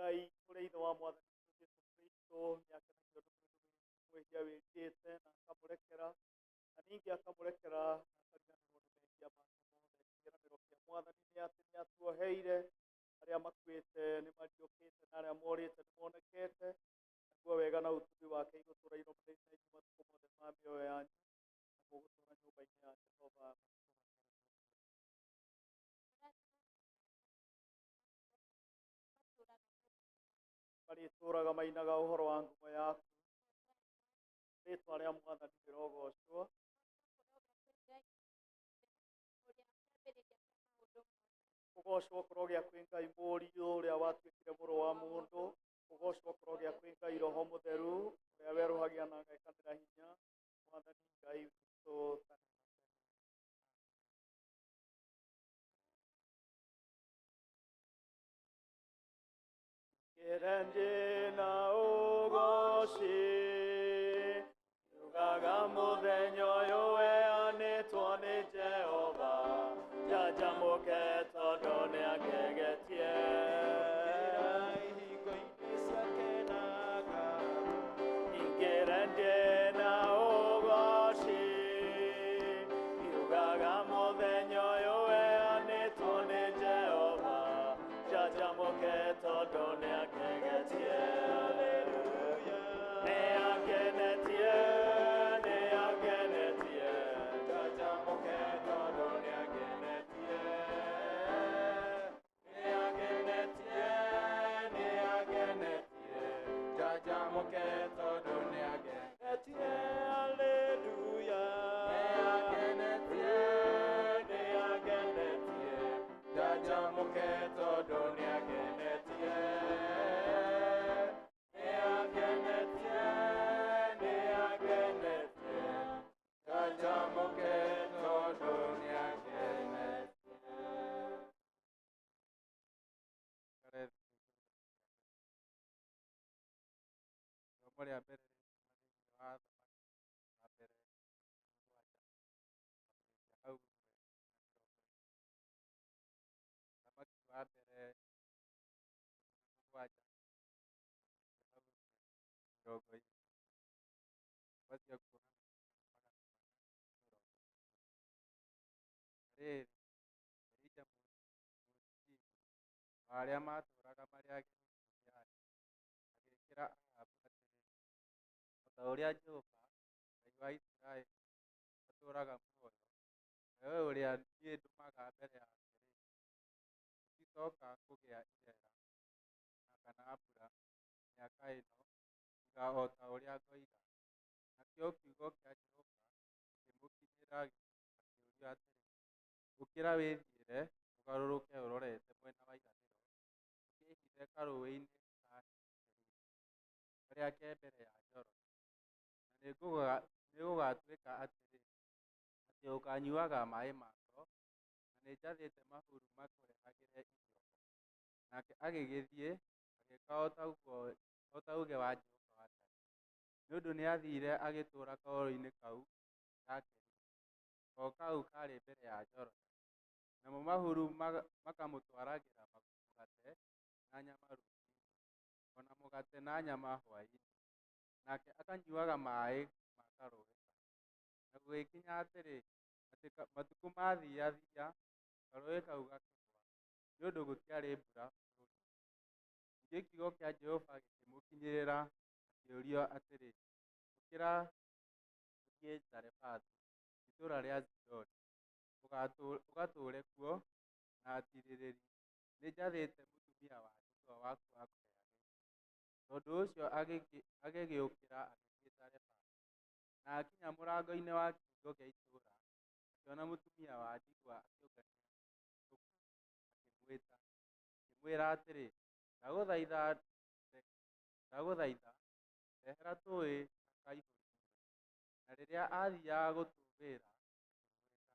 Ngai ũrĩa Ithe wa Mwathani witũ Jesu Kristo nĩakenagio nĩ mwĩhia wĩrirĩte na akamũrekera, na ningĩ akamũrekera na akariganĩrwo nĩ mehia make mothe. Kĩĩranĩro kĩa Mwathani nĩ atĩ nĩ atuoheire, arĩa makuĩte nĩ mariũkĩte na arĩa morĩte nĩ monekete, naguo wega na ũtugi wake igũtũũra irũmanĩrĩire na inyuĩ matukũ mothe ma mĩoyo yanyu, na mũgũtũũra nyũmba-inĩ ya Jehova matukũ matarĩ mũthia. Marĩtũũraga mainaga ũhoro wa ngumo yaku, rĩĩtwa rĩa Mwathani rĩrogocwo. Kũgocwo kũrogĩa kwĩ Ngai Mũriũ ũrĩa watuĩkire mũrũ wa mũndũ. Kũgocwo kũrogĩa kwĩ Ngai Roho Mũtheru ũrĩa werũhagia na agekanĩra hinya. Mwathani Ngai witũ tene na tene. Kĩrenji na ũgoci yugaga mũthenya ũyũ weanĩtwo nĩ Jehova, njanjamũke tondũ nĩangegetie. Ingĩrenji na ũgoci yugaga mũthenya ũyũ weanĩtwo nĩ Jehova, njanjamũke tondũ nĩangegetie. Nĩangenetie, nĩangenetie, njanjamũke tondũ nĩangenetie. Nĩangenetie, nĩangenetie, njanjamũke tondũ nĩangenetie. Haleluya. Nĩangenetie, nĩangenetie, njanjamũke tondũ nĩangenetie. Nĩangenetie, nĩangenetie, njanjamũke tondũ nĩangenetie. Ithomo rĩa mbere rĩuma thĩinĩ wa Thamaki wa mbere 7, kwambĩrĩria hau 1:20. Thamaki wa mbere 17, kwambĩrĩria hau 1:24. Namba cia kuonana nĩ 440. Na rĩrĩ, Elija Mũtishibi, wa arĩa maatũũraga marĩ ageni Gileadi, agĩkĩra Ahabu atĩrĩ, O ta ũrĩa Jehova, Ngai wa Isiraeli, atũũraga muoyo, o we ũrĩa niĩ ndumaga mbere yake-rĩ, gũticoka kũgĩa ireera o na kana mbura mĩaka ĩno, tiga o ta ũrĩa ngoiga. Nakĩo kiugo kĩa Jehova gĩkĩmũkinyĩra akĩũrio atĩrĩ, Ũkĩra wĩthiĩre, ũgarũrũke ũrorete mwena wa irathĩro, ũkehithe karũũĩ-inĩ ka Kerithu, karĩa ke mbere ya Jorodani. Na nĩgũgatuĩka atĩrĩ, atĩ ũkaanyuaga maĩ mako, na nĩnjathĩte mahuru makũrehagĩre irio ho. Nake agĩgĩthiĩ, agĩĩka o ta uuge wa Jehova watariĩ, nĩ ũndũ nĩaathiire agĩtũũra karũũĩ-inĩ kau ga Kerithu, o kau kaarĩ mbere ya Jorodani. Namo mahuru makamũtwaragĩra mũgate na nyama rũcinĩ, o na mũgate na nyama hwaĩ-inĩ, nake akanyuaga maĩ ma karũũĩ kau. Na gũgĩkinya atĩrĩ, atĩ matukũ maathiathia, karũũĩ kau gakĩhũa, nĩ ũndũ gũtiarĩ mbura bũrũri-inĩ. Ningĩ kiugo kĩa Jehova gĩkĩmũkinyĩrĩra akĩũrio atĩrĩ, Ũkĩra ũthiĩ Zarefathu, itũũra rĩa Zidoni, ũgatũũre kuo, na atĩrĩrĩ, nĩnjathĩte mũtumia wa ndigwa waku akũheage irio. Tondũ ũcio agĩgĩũkĩra agĩthiĩ Zarefathu. Na akinya mũrango-inĩ wa kĩhingo gĩa itũũra, akĩona mũtumia wa ndigwa akĩũngania tũkũ, akĩmwĩta, akĩmwĩra atĩrĩ, Ndagũthaitha, ndehera tũũĩ na kaihũri nyue. Na rĩrĩa aathiaga gũtũgĩra,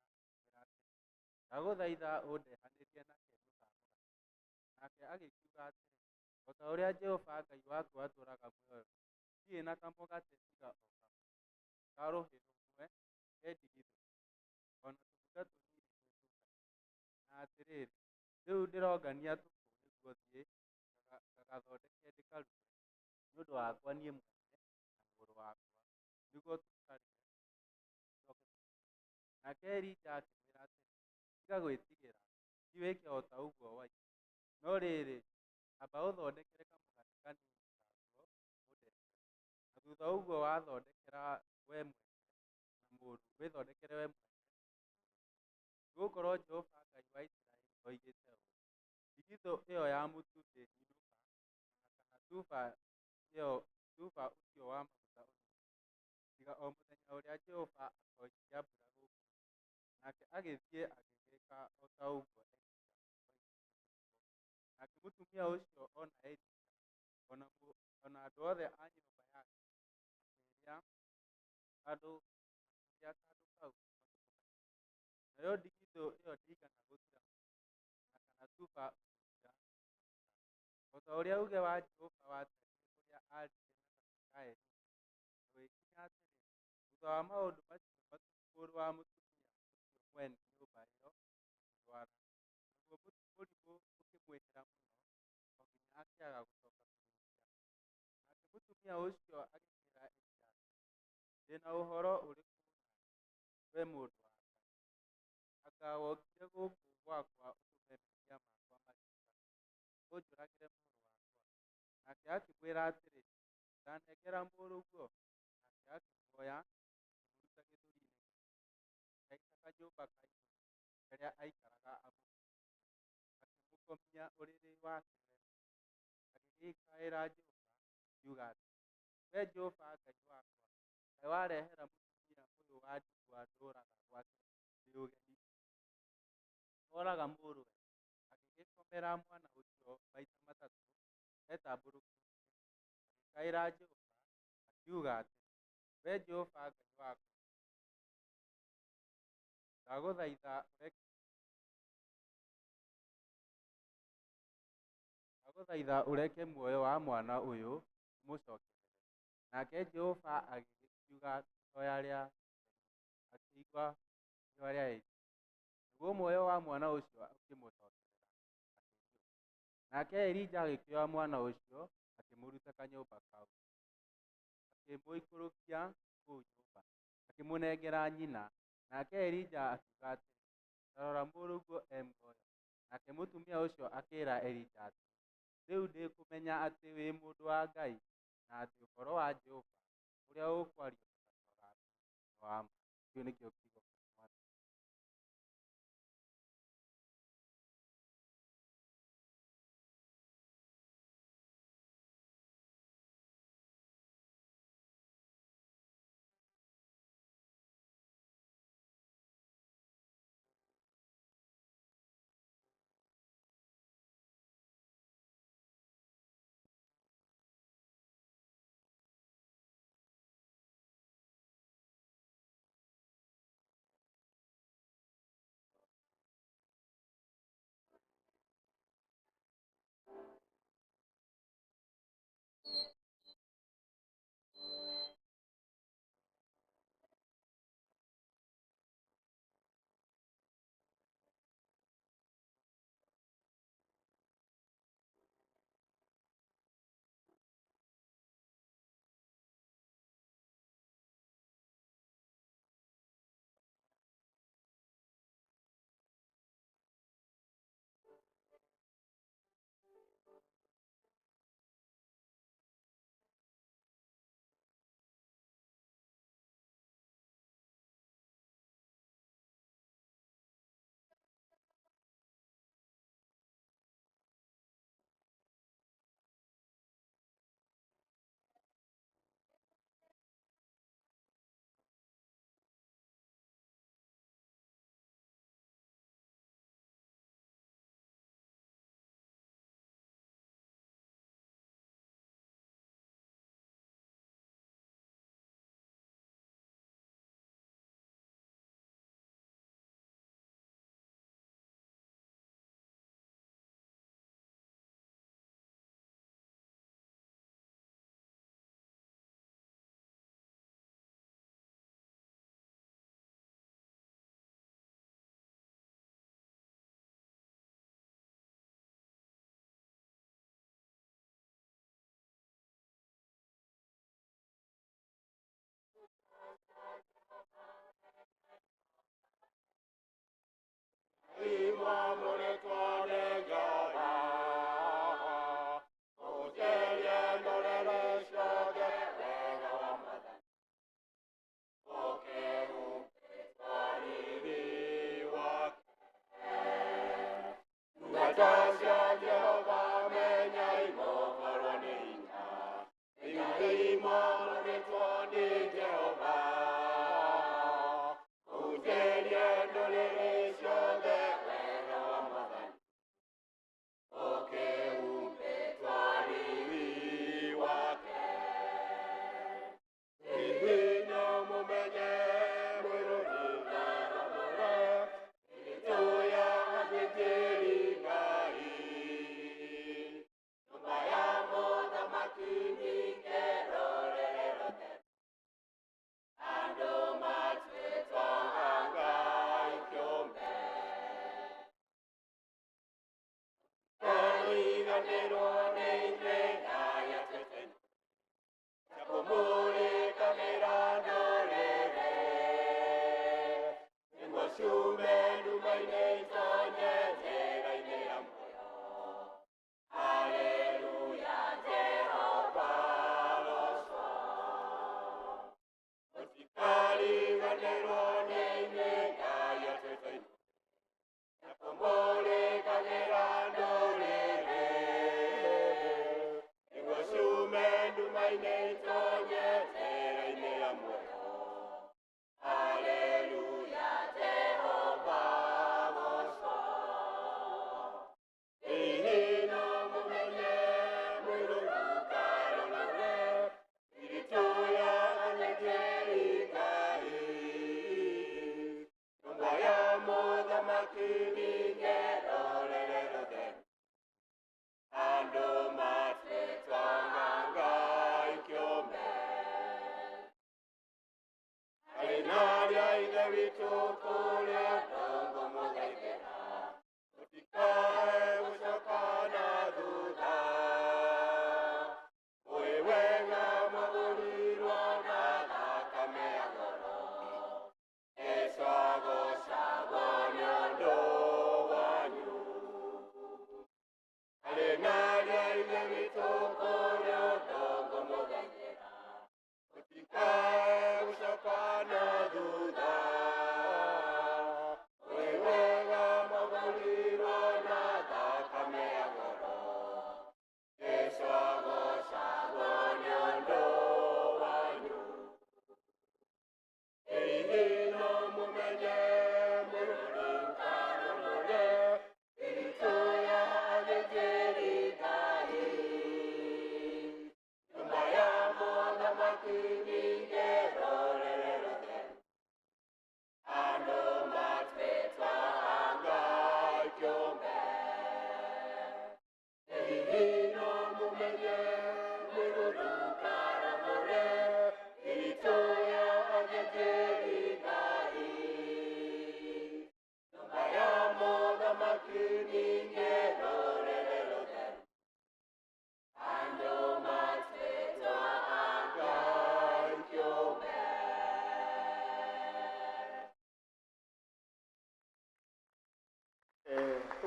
akĩmwĩta, akĩmwĩra atĩrĩ, Ndagũthaitha ũndehanĩrie na kenũ ka mũgate. Nake agĩkiuga atĩrĩ, O ta ũrĩa Jehova Ngai waku atũũraga muoyo-rĩ, ndirĩ na kamũgate tiga o kamwe, ka rũhĩ rũmwe ke ndigithũ-inĩ, o na tũguta tũnini twĩ cuba-inĩ. Na atĩrĩrĩ, rĩu ndĩrongania tũkũ nĩguo thiĩ. Ndagathondeke ndĩkaruge, nĩ ũndũ wakwa niĩ mwene na mũrũ wakwa, nĩguo tũkarĩe, tũcoke tũkue. Nake Elija akĩmwĩra atĩrĩ, Tiga gwĩtigĩra, thiĩ wĩke o ta ũguo woiga. No rĩrĩ, amba ũ'thondekere kamũgate kanini kaguo, ũndehere, na thutha ũguo wathondekera wee mwene na mũrũguo, wĩthondekere wee mwene na mũrũguo. Nĩ gũkorũo Jehova Ngai wa Isiraeli oigĩte ũũ, Ndigithũ ĩo ya mũtu ndĩninũka, o na kana tuba ũcio wa maguta ũninũke, tiga o mũthenya ũrĩa Jehova akoiria mbura gũkũ thĩ. Nake agĩthiĩ agĩgĩĩka o ta ũguo Elija oigĩte ĩĩkwo. Nake mũtumia ũcio ona Elija, o na andũ othe a nyũmba yake, makĩrĩa kandũ kau matukũ macio. Nayo ndigithũ ĩo ndĩigana gũthira mũtu, o na kana tuba ũgĩthira maguta, o ta ũrĩa uuge wa Jehova watariĩ ũrĩa aaririe na kanua ka Elija. Na gũgĩkinya atĩrĩ, thutha wa maũndũ macio, mũrũ wa mũtumia ũcio mwene nyũmba ĩo akĩrũara, naguo mũrimũ ũkĩmwĩhĩra mũno, o nginya akĩaga gũcoka kũrĩithia. Nake mũtumia ũcio agĩkĩĩra Elija atĩrĩ, Ndĩ na ũhoro ũrĩkũ nawe, wee mũndũ wa Ngai? Anga wokire gũkũ gwakwa ũtũme mehia makwa maririkanwo, ũnjũragĩre mũrũ wakwa? Nake akĩmwĩra atĩrĩ, Ta nengera mũrũguo. Nake akĩmuoya, akĩmũruta gĩthũri-inĩ gĩake, akĩhaica kanyũmba ka igũrũ karĩa aaikaraga amũhingĩire, akĩmũkomia ũrĩrĩ wake we mwene. Agĩgĩkaĩra Jehova, akiuga atĩrĩ, Wee Jehova Ngai wakwa, kaĩ warehera mũtumia ũyũ wa ndigwa ndũũraga gwake ndĩ ũgeni-ĩ, oraga mũrũwe? Agĩgĩkomera mwana ũcio maita matatũ etambũrũkĩtie, agĩkaĩra Jehova, akiuga atĩrĩ, Wee Jehova Ngai wakwa, ndagũthaitha ũreke muoyo wa mwana ũyũ ũmũcokerere. Nake Jehova agĩkĩigua ihoya rĩa Elija, naguo muoyo wa mwana ũcio ũkĩmũcokerera, akĩriũka. Nake Elija agĩkĩoya mwana ũcio, akĩmũruta kanyũmba kau, akĩmũikũrũkia kũu nyũmba, akĩmũnengera nyina. Nake Elija akiuga atĩrĩ, Ta rora, mũrũguo e muoyo. Nake mũtumia ũcio akĩĩra Elija atĩrĩ, Rĩu ndĩ kũmenya atĩ wĩ mũndũ wa Ngai, na atĩ ũhoro wa Jehova ũrĩa ũkwario na kanua gaku nĩ wa ma. Kĩu nĩkĩo kiugo kĩa Mwathani.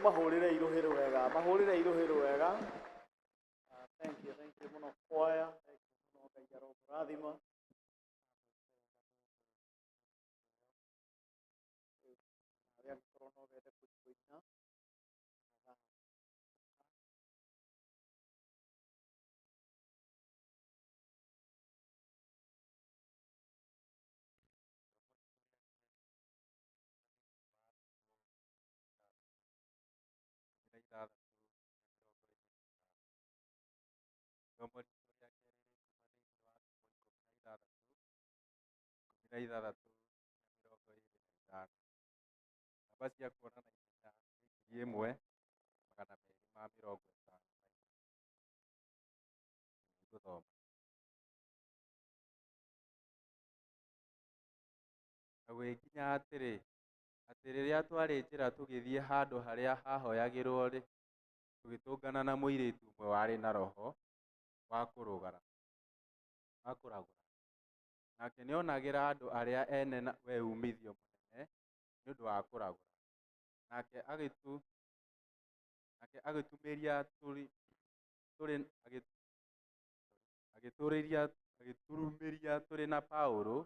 Mahũrĩre iruhĩ rwega, mahũrĩre iruhĩ rwega. Thank you mũno kwaya, thank you mũno, Ngai aromũrathima. Nawe angĩkorwo no wende kũjoina. 16:25. Namba cia kuona na ihenya nĩ 1254. Gũthoma. Na gũgĩkinya atĩrĩ, atĩ rĩrĩa twarĩ njĩra tũgĩthiĩ handũ harĩa hahooyagĩrwo-rĩ, tũgĩtũngana na mũirĩtu ũmwe warĩ na roho wa kũragũra. Nake nĩonagĩra andũ arĩa ene we uumithio mũnene nĩ ũndũ wa kũragũra. Nake agĩtumĩria tũrĩ agĩtũrĩria agĩturumĩria tũrĩ na Paũlũ,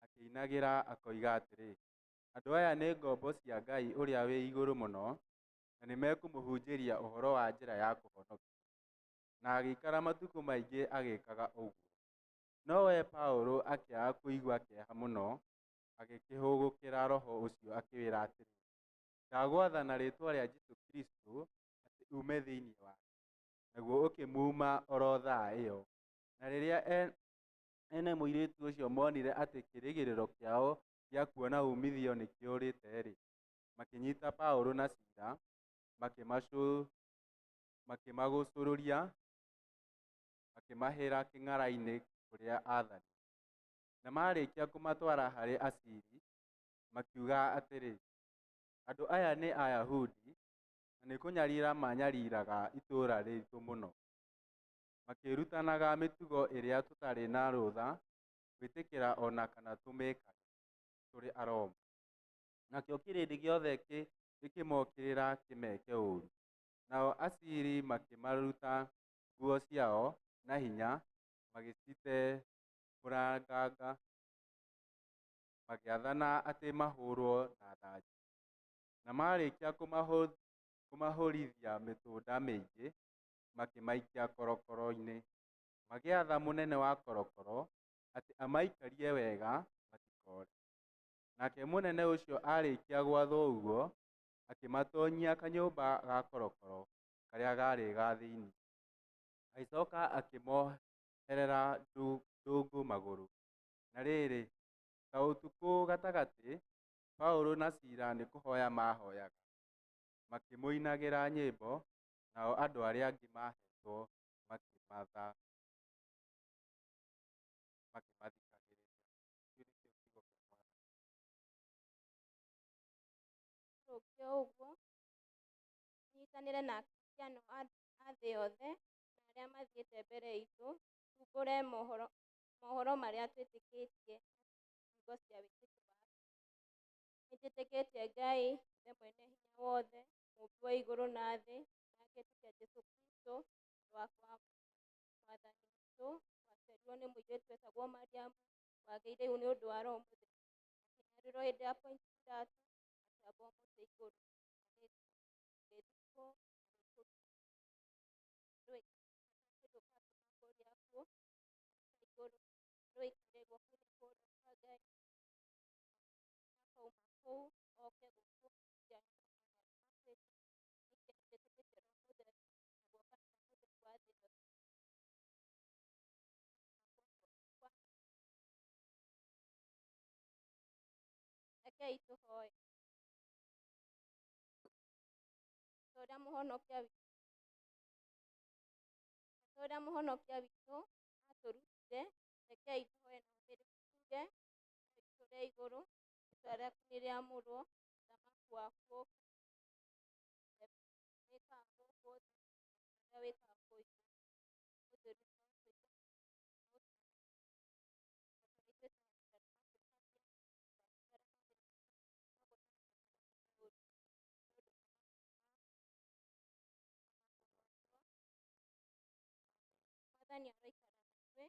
akĩinagĩra akoiga atĩrĩ, andũ aya nĩ ngombo cia Ngai ũrĩa wĩ igũrũ mũno, na nĩmekũmũhunjĩria ũhoro wa njĩra ya kũhonokio. Na agĩikara matukũ maingĩ agĩĩkaga ũguo. Nowe Paũlũ akĩaga kũigua kĩeha mũno, agĩkĩhũgũkĩra roho ũcio akĩwĩra atĩrĩ, ndagwatha na rĩĩtwa rĩa Jesũ Kristũ atĩ uume thĩinĩ wake. Naguo ũkĩmuuma oro thaa ĩyo. Na rĩrĩa ene mũirĩtu ũcio monire atĩ kĩĩrĩgĩrĩro kĩao gĩa kuona uumithio nĩkĩũrĩte-rĩ, makĩnyita Paũlũ na Sila, makĩmagucũrũria, makĩmahĩra kĩng'ara-inĩ kũrĩ aathani. Na maarĩkia kũmatwara harĩ aciri, makiuga atĩrĩ, andũ aya nĩ Ayahudi, na nĩ kũnyarira manyariraga itũũra riitũ mũno, makĩrutanaga mĩtugo ĩrĩa tũtarĩ na rũtha gwĩtĩkĩra o na kana tũmĩkage, tũrĩ Aroma. Nakĩo kĩrĩndĩ gĩothe gĩkĩmokĩrĩra kĩmeke ũũru. Nao aciri makĩmaruta nguo ciao na hinya, magĩcitembũranganga, magĩathana atĩ mahũrwo na thanju. Na maarĩkia kũmahũrithia mĩtũnda mĩingĩ, makĩmaikia korokoro-inĩ. Magĩatha mũnene wa korokoro atĩ amaikarie wega matikoore. Nake mũnene ũcio aarĩkia gwathwo ũguo, akĩmatoonyia kanyũmba ga korokoro karĩa kaarĩ ga thĩinĩ. Agĩcoka akĩmoherera ndũngũ magũrũ. Na rĩrĩ, ta ũtukũ gatagatĩ, Paũlũ na Sila nĩ kũhoya maahoyaga, makĩmũinagĩra nyĩmbo, nao andũ arĩa angĩ maahetwo makĩmathikagĩrĩria. Kĩu nĩkĩo kiugo kĩa Mwathani. Tũke ũguo, tũnyitanĩre na Akristiano a thĩ yothe na arĩa mathiĩte mbere itũ, tumbũre mohoro marĩa twĩtĩkĩtie na ciugo cia wĩtĩkio wa Nĩnjĩtĩkĩtie Ngai, Ithe mwene hinya wothe, mũmbi wa igũrũ na thĩ, na ngetĩkia Jesũ Kristo, mũrũ wake wa Mwathani witũ, waciarirwo nĩ mũirĩtu wetagwo Mariamu, wagĩire ihu nĩ ũndũ wa Roho Mũtheru, akĩnyarirwo hĩndĩ ya Pontio Pilato, akĩambwo mũtĩ igũrũ, agĩthikwo, agĩriũka akiuma kũrĩa akuũ, igũrũ, ũrĩa ũikarĩte guoko-inĩ kwa ũrĩo kwa Ngai, akauma kũu oke gũkũ atuĩre arĩa me muoyo na arĩa makuĩte. Ningĩ nĩnjĩtĩkĩtie Roho Mũtheru, naguo kanitha mũtheru wa thĩ yothe, kwa Rekei tũhoe. Ta ũrĩa mũhonokia witũ, ta ũrĩa mũhonokia witũ atũrutire, rekei tũhoe na ũmĩrĩru tuge, Ithe witũ ũrĩ igũrũ, rĩĩtwa rĩaku nĩrĩamũrwo, ũthamaki waku ũũke, wĩkaga gũkũ thĩ ta ũrĩa wĩkaga kũu igũrũ. Ũtũĩre Mwathani aroikara na ithuĩ.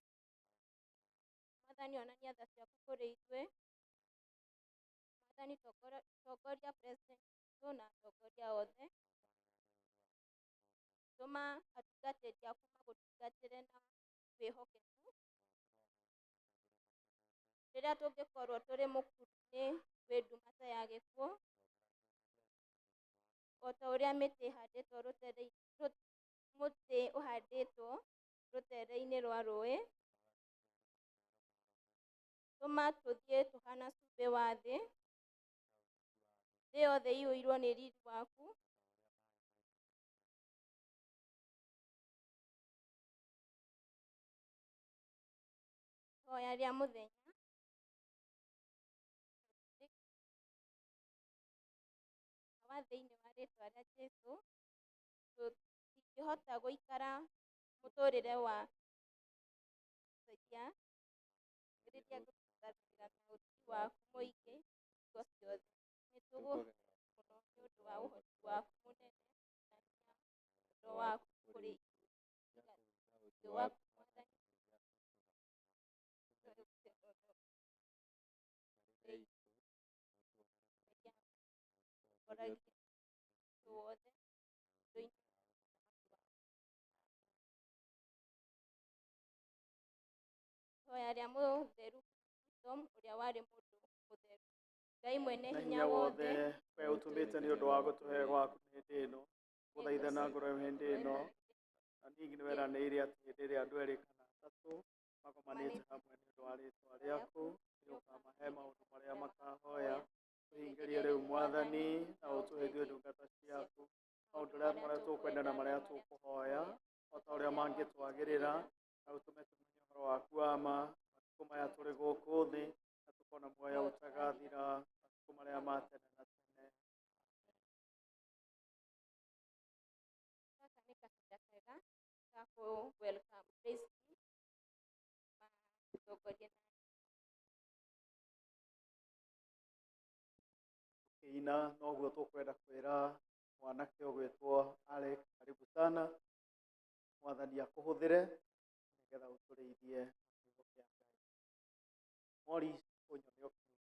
Mwathani onania tha ciaku kũrĩ ithuĩ. Mwathani tongoria president witũ na atongoria othe. Tũma atungatĩri aku magũtungatĩre na wĩhokeku. Rĩrĩa tũngĩkorwo tũrĩ mũkuru-inĩ wĩ nduma ta ya gĩkuũ, o ta ũrĩa mĩtĩ ĩhandĩtwo rũtere, mũtĩ ũhandĩtwo rũtere-inĩ rwa rũĩ, tũma tũthiĩ tũhana cumbĩ wa thĩ, thĩ yothe iyũirwo nĩ riri waku. Ihoya rĩa mũthenya. Awa thĩinĩ wa rĩtwa rĩa Jesũ, tũtingĩhota gũikara mũtũrĩre wa rĩrĩa tũgũtungatĩra na ũtugi waku mũingĩ hingo ciothe. Nĩ tũgũ mũno nĩ nĩ ũndũ wa ũhoti waku mũnene na hinya wendo waku kũrĩ ithuĩ. Ũthiũ waku Mwathani tũtongoragie ũndũ wothe ũndũ-inĩ wa ũthamaki waku. Ihoya rĩa mũtheru Chrysostom ũrĩa warĩ mũndũ mũtheru. Ngai mwene Na hinya hinya wothe wothe we ũtũmĩte nĩ ũndũ wa gũtũhe gwaku hĩndĩ ĩno gũthaitha na ngoro hĩndĩ ĩno na ningĩ nĩ weranĩire atĩ hĩndĩ ĩrĩa andũ erĩ kana atatũ magomanĩte hamwe nĩ ũndũ wa rĩtwa rĩaku nĩ ũkamahe maũndũ marĩa makahoya. Tũhingĩrie rĩu Mwathani na ũtũhe ithuĩ ndungata ciaku maũndũ marĩa tũkwenda na marĩa tũkũhoya o ta ũrĩa mangĩtwagĩrĩra, na ũtũme tũmenye ũhoro waku wa ma matukũ maya tũrĩ gũkũ thĩ, na tũkona muoyo ũtagathira matukũ marĩa ma tene na tene. Gaka nĩ kahinda kega ga kũ welcome praise team matongorie na Tũkĩina noguo tũkwenda kwĩra mwanake ũgwĩtwo Alex, karibu sana. Mwathani akũhũthĩre nĩgetha ũtũrĩithie na kiugo kĩa Ngai. Morris, ũnyone ũkiuma.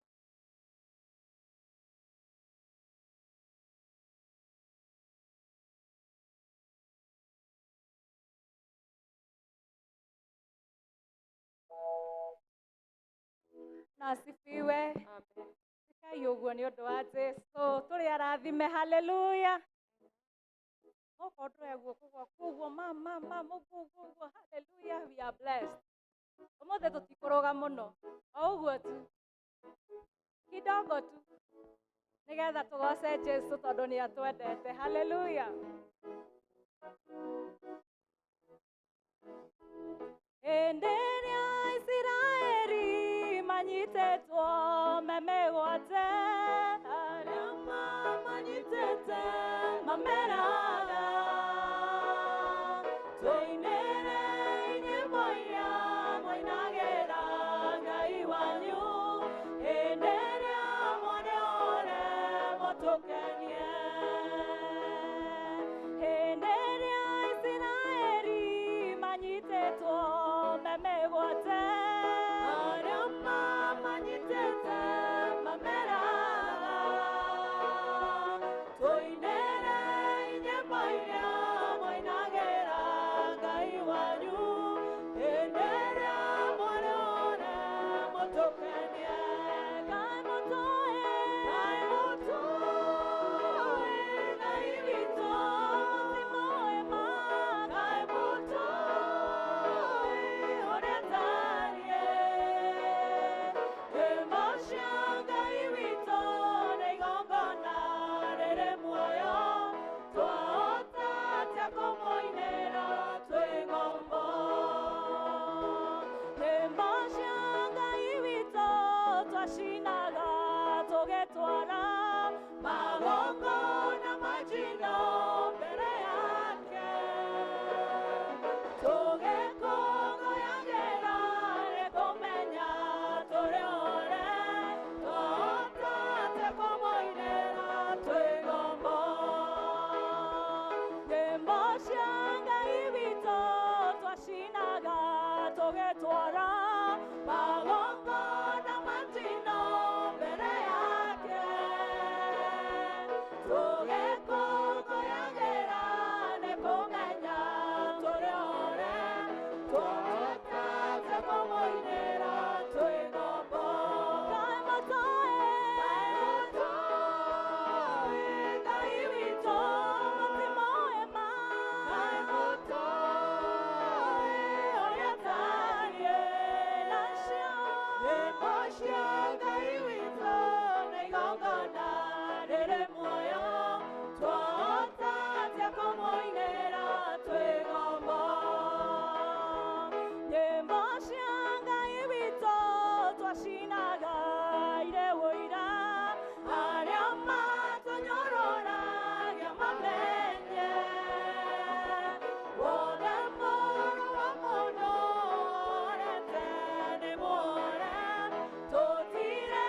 Na asifiwe. Tikai ũguo nĩ ũndũ wa Jesu tũrĩ arathime, haleluya. Okorwo ndũre guoko gwaku ũguo ma ma ma ũguo ũguo ũguo, haleluya, we are blessed. Ũmũthĩ tũtikũrũga mũno, o ũguo tu kidogo tu nĩgetha tũgoce Jesu tondũ nĩ atwendete, haleluya. Hĩndĩ ĩrĩa Isiraeli manyitĩtwo me mĩgwate, arĩa mamanyitĩte mameraga, tũinĩre nyĩmbo iria mwainagĩra Ngai wanyu, hĩndĩ ĩrĩa mwarĩ mũtũkenie. Hĩndĩ ĩrĩa Isiraeli manyitĩtwo me mĩgwate, arĩa mamanyitĩte mameraga, tũinĩre nyĩmbo iria mwainagĩra Ngai wanyu, hĩndĩ ĩrĩa mwarĩ mũtũkenie. Ngai mũtũĩ, Ngai mũtũĩ, Ngai witũ, mũtimũĩ ma, Ngai mũtũĩ ũrĩa atariĩ. Nyĩmbo cia Ngai witũ nĩ igongona rĩrĩ muoyo, twahota atĩa kũmũinĩra twĩ ngombo? Nyĩmbo cia Ngai witũ twacinaga tũgĩtwara magongona ma njino mbere yake, tũgĩkũngũyagĩra nĩ kũmenya tũrĩ ore, twahota atĩa kũmũinĩra twĩ ngombo? Nyĩmbo cia Ngai witũ twacinaga tũgĩtwara magongona ma njino mbere yake, tũgĩkũngũyagĩra nĩ kũmenya tũrĩ ore, twahota atĩa kũmũinĩra twĩ ngombo? Ngai mũtũĩ, Ngai mũtũĩ, Ngai witũ, mũtimũĩ ma, Ngai mũtũĩ ũrĩa atariĩ. Nacio nyĩmbo cia Ngai witũ nĩ igongona rĩrĩ muoyo, twahota atĩa kũmũinĩra twĩ ngombo? Nyĩmbo cia Ngai witũ twacinaga irĩ ũira, arĩa matũnyũrũragia mamenye wothe mũrũ wa mũndũ orete nĩ muore, tũtirĩ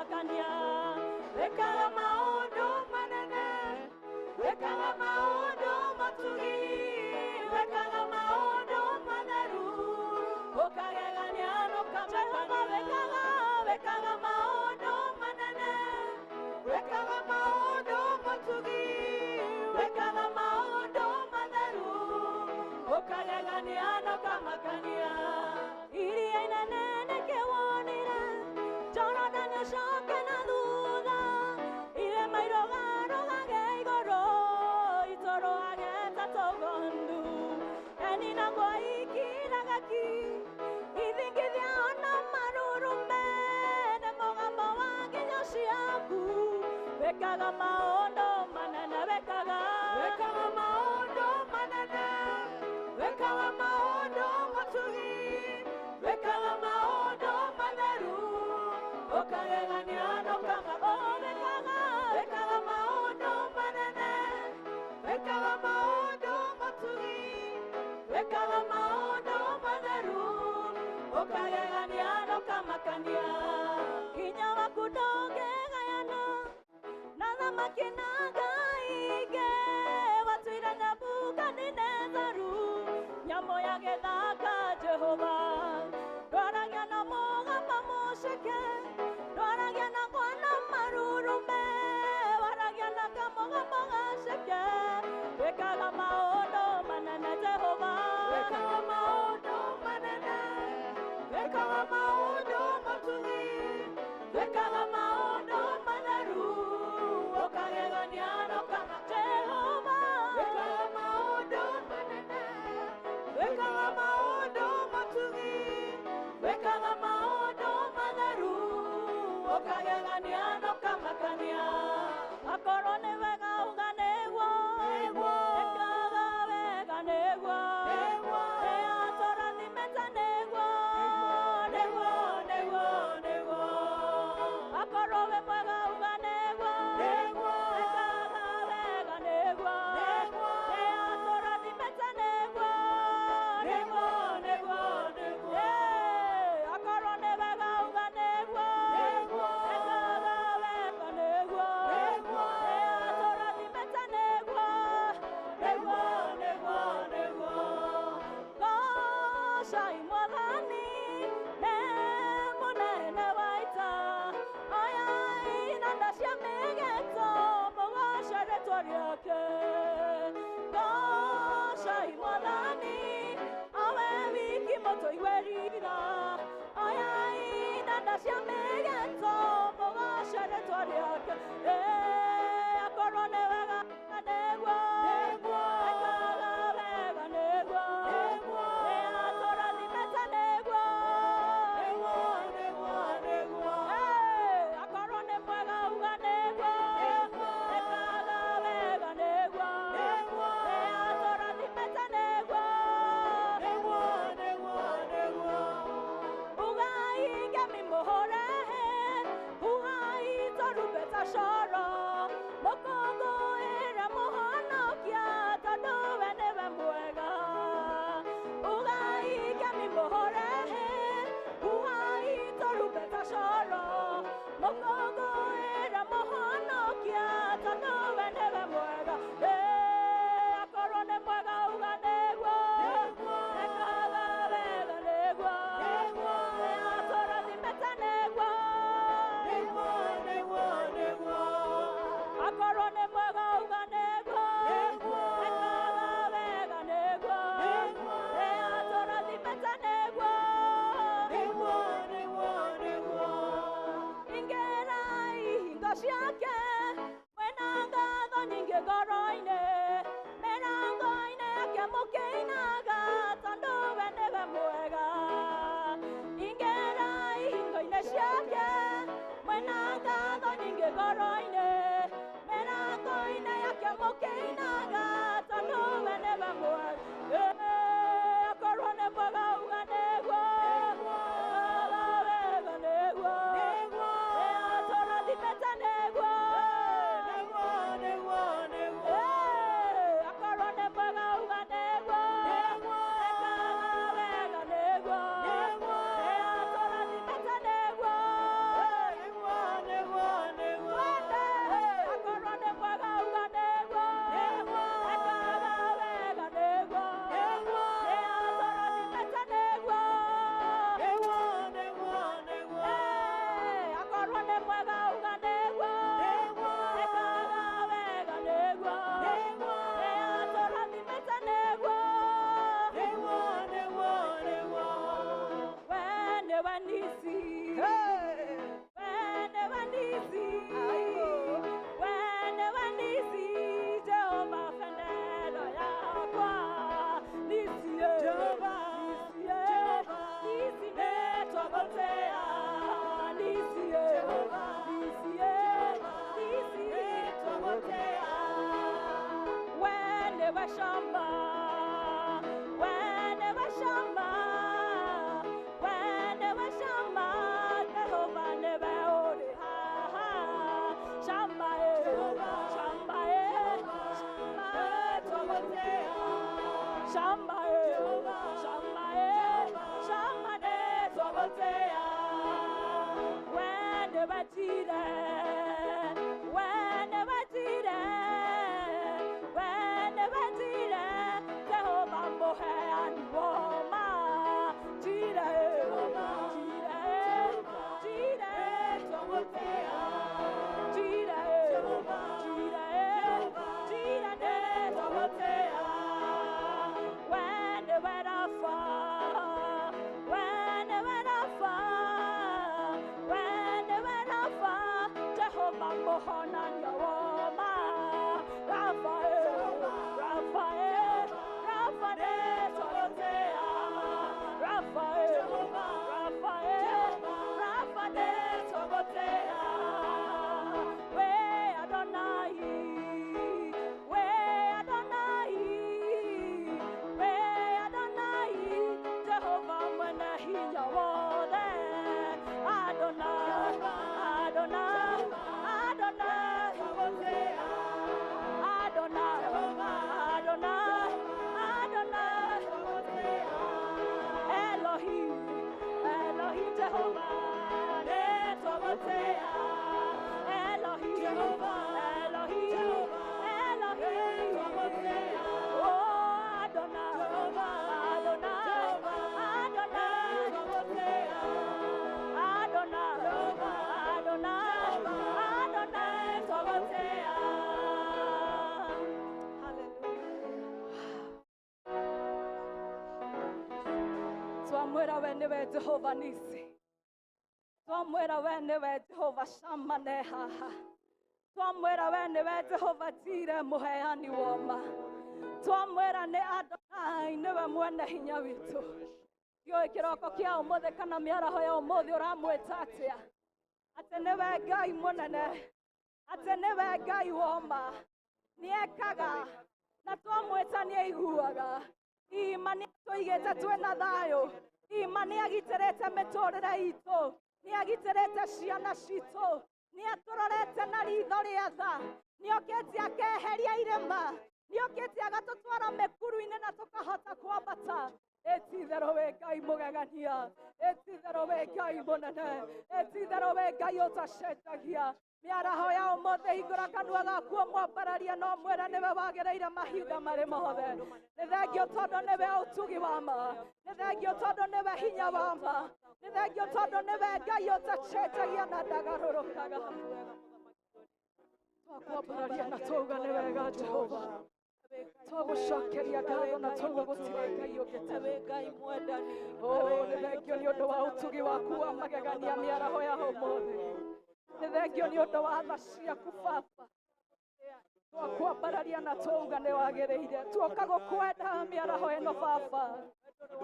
ũkamakania. Wĩkaga maũndũ manene, wĩkaga maũndũ matugi, wĩkaga maũndũ matheru, ũkagegania na ũkamakania. Wĩkaga maũndũ manene, wĩkaga maũndũ matugi, wĩkaga maũndũ matheru, ũkagegania na ũkamakania. Iria inene nĩkĩwonire, Jorodani ũcoke na thutha, irĩma irũgarũgage igũrũ, itũrũage ta tũgondu. Eni naguo ikiraga ki, ithingithia ona marurume, nĩ mũgambo wa nginyo ciaku. Wĩkaga maũndũ manene, wĩkaga Wĩkaga maũndũ manene, wĩkaga maũndũ matugi, wĩkaga maũndũ matheru, ũkagegania na ũkamakania. Wĩkaga maũndũ manene, wĩkaga maũndũ matugi, wĩkaga maũndũ matheru, ũkagegania na ũkamakania. Hinya waku ndũngĩgayana na thamaki na ngai ingĩ, watuire Nebukadinetharu nyamũ ya gĩthaka. Jehova, ndwaragia na mũgamba mũceke, ndwaragia na ngwana marurume, waragia na kamũgambo gaceke. Wĩkaga maũndũ manene Jehova, Wĩkaga maũndũ manene, wĩkaga maũndũ matugi, wĩkaga maũndũ matheru, ũkagegania na ũkamakania. Jehova, Wĩkaga maũndũ manene, wĩkaga maũndũ matugi, wĩkaga maũndũ matheru, ũkagegania na ũkamakania. Akorwo nĩ wega uga nĩguo, Nĩguo. ĩkaga wega nĩguo, Nĩguo. nĩ atũrathimĩte nĩguo, nĩguo, nĩguo, nĩguo. Akorwo wĩ mwega uga nĩguo, Nĩguo. ĩkaga wega nĩguo, Nĩguo. nĩ atũrathimĩte nĩguo, nĩguo, nĩguo, Nĩguo. Akorwo nĩ wega uga nĩguo, Nĩguo. ĩkaga wega nĩguo, Nĩguo. nĩ atũrathimĩte nĩguo, Nĩguo, nĩguo, nĩguo. Goocai Mwathani, nĩ mũnene wa ita, oyai inanda cia mĩgeto, mũgooce rĩĩtwa rĩake. Goocai Mwathani, o we wiki mũtũiguĩri tha, oyai inanda cia mĩgeto, mũgooce rĩĩtwa rĩake. Akorwo nĩ wega nĩguo, Nĩguo. ĩkaga wega nĩguo, Nĩguo. nĩ atũrathimĩte nĩguo, Nĩguo, nĩguo, nĩguo. Akorwo nĩ mwega uga nĩguo, Nĩguo. ĩkaga wega nĩguo, Nĩguo. nĩ atũrathimĩte nĩguo, Nĩguo, nĩguo, nĩguo. Ugai ngemi mũhũre, huhai tũrumbeta coro, mũkũngũĩre mũhonokia, tondũ we nĩwe mwega. Ugai ngemi mũhũre, huhai tũrumbeta coro, mũkũngũĩre mũhonokia, tondũ we nĩwe mwega. Akorwo nĩ mwega uga nĩguo, Nĩguo. ĩkaga wega nĩguo, Nĩguo. nĩ atũrathimĩte nĩguo, Nĩguo, nĩguo, nĩguo. Akorwo nĩ mwega uga nĩguo, Nĩguo. ĩkaga wega nĩguo, Nĩguo. nĩ atũrathimĩte nĩguo, Nĩguo, nĩguo, nĩguo. Ingĩrai ihingo ciake mwĩna ngatho nyingĩ ngoro-inĩ, mĩrango-inĩ yake mũkĩinaga, tondũ we nĩwe mwega. Ingĩrai ihingo-inĩ ciake mwĩna ngatho nyingĩ ngoro-inĩ, mĩrango-inĩ yake mũkĩinaga, tondũ we nĩwe mwega. Akorwo nĩ mwega uga nĩguo, ĩkaga wega nĩguo, Nĩguo. nĩ atũrathimĩte nĩguo, Nĩguo, nĩguo, nĩguo. Akorwo nĩ mwega uga nĩguo, Nĩguo. ĩkaga wega nĩguo, Nĩguo. nĩ atũrathimĩte nĩguo, Nĩguo, nĩguo. nĩwe Nisi. We nĩwe Nisi. We nĩwe Nisi, Jehova bendera yakwa. Nisi, Jehova, Nisi, Jehova, Nisi nĩtwagotea. Nisi, Jehova, Nisi, Jehova, Nisi nĩtwagotea. We nĩwe Shama, we nĩwe Shama, we nĩwe Shama, Jehova nĩwe ũrĩ haha. Shama e, Jehova, Shama e, Jehova, Shama nĩtwagotea. Shama e, Jehova, Shama e, Jehova, Shama nĩtwagotea. We nĩwe Jireh, we nĩwe Jireh, we nĩwe Jireh, Jehova mũheani woma. Jireh, Jehova, Jireh, Jehova, Jireh, nĩtwagotea. Jireh, Jehova, Jireh, Jehova, Jireh nĩtwagotea. We nĩwe Rafa, we nĩwe Rafa, we nĩwe Rafa, Jehova mũhonania woma. Rafa, Jehova, Rafa, Rafa nĩtwagotea. Rafa, Jehova, Rafa, Jehova, Rafa nĩtwagotea. We Adonai, we Adonai, we Adonai, Jehova mwene hinya wothe. Adonai, Jehova, Adonai, Jehova, Adonai, nĩtwagotea. Adonai, Jehova, Adonai, Jehova, Adonai, nĩtwagotea. Elohim, Elohim Jehovah, nĩtwagotea. Elohim, Jehova, Elohim, Jehova, Elohim, nĩtwagotea. Oh Adonai, Jehova, Adonai, Jehova, Adonai, nĩtwagotea. Adonai, Jehova, Adonai, Jehova, Adonai, nĩtwagotea. Twamwĩra we nĩwe Jehova Nisi, twamwĩra we nĩwe Jehova Shama ne haha, twamwĩra we nĩwe Jehova Jire mũheani woma, twamwĩra nĩ Adonai nĩwe mwene hinya witũ. Ndiũĩ kĩroko kĩa ũmũthĩ kana mĩaraho ya ũmũthĩ ũramwĩta atĩa, atĩ nĩwe Ngai mũnene, atĩ nĩwe Ngai woma, nĩekaga na twamwĩta nĩaiguaga. Ima nĩatũigĩte twĩna thayũ, ima nĩagitĩrĩte mĩtũrĩre itũ, nĩagitĩrĩte ciana citũ, nĩatũrorete na ritho rĩa tha, nĩokĩte akeheria irĩma, nĩokĩte agatũtwara mĩkuru-inĩ na tũkahota kwambata. Ĩtitherũ wĩ Ngai mũgegania, ĩtitherũ wĩ Ngai mũnene, ĩtitherũ wĩ Ngai ũtacenjagia. Mĩaraho ya ũmũthĩ hingũra kanua gaku ũmwambararie no mwĩre nĩwe wagĩrĩire mahinda marĩ mothe. Nĩ thengio tondũ nĩwe ũtugi wa ma, nĩ thengio tondũ nĩwe hinya wa ma, nĩ thengio tondũ nĩwe Ngai ũtacenjagia na ndagarũrũkaga. Twakwambararia na twauga nĩ wega Jehova, twagũcokeria ngatho na twauga gũtirĩ Ngai ũngĩ tawe. Oh, nĩ thengio nĩ ũndũ wa ũtugi waku wa magegania mĩaraho ya ũmũthĩ. Nĩ thengio nĩ ũndũ wa tha ciaku Baba. Twakwambararia na twauga nĩ wagĩrĩire. Tuoka gũkwenda mĩaraho ĩno Baba,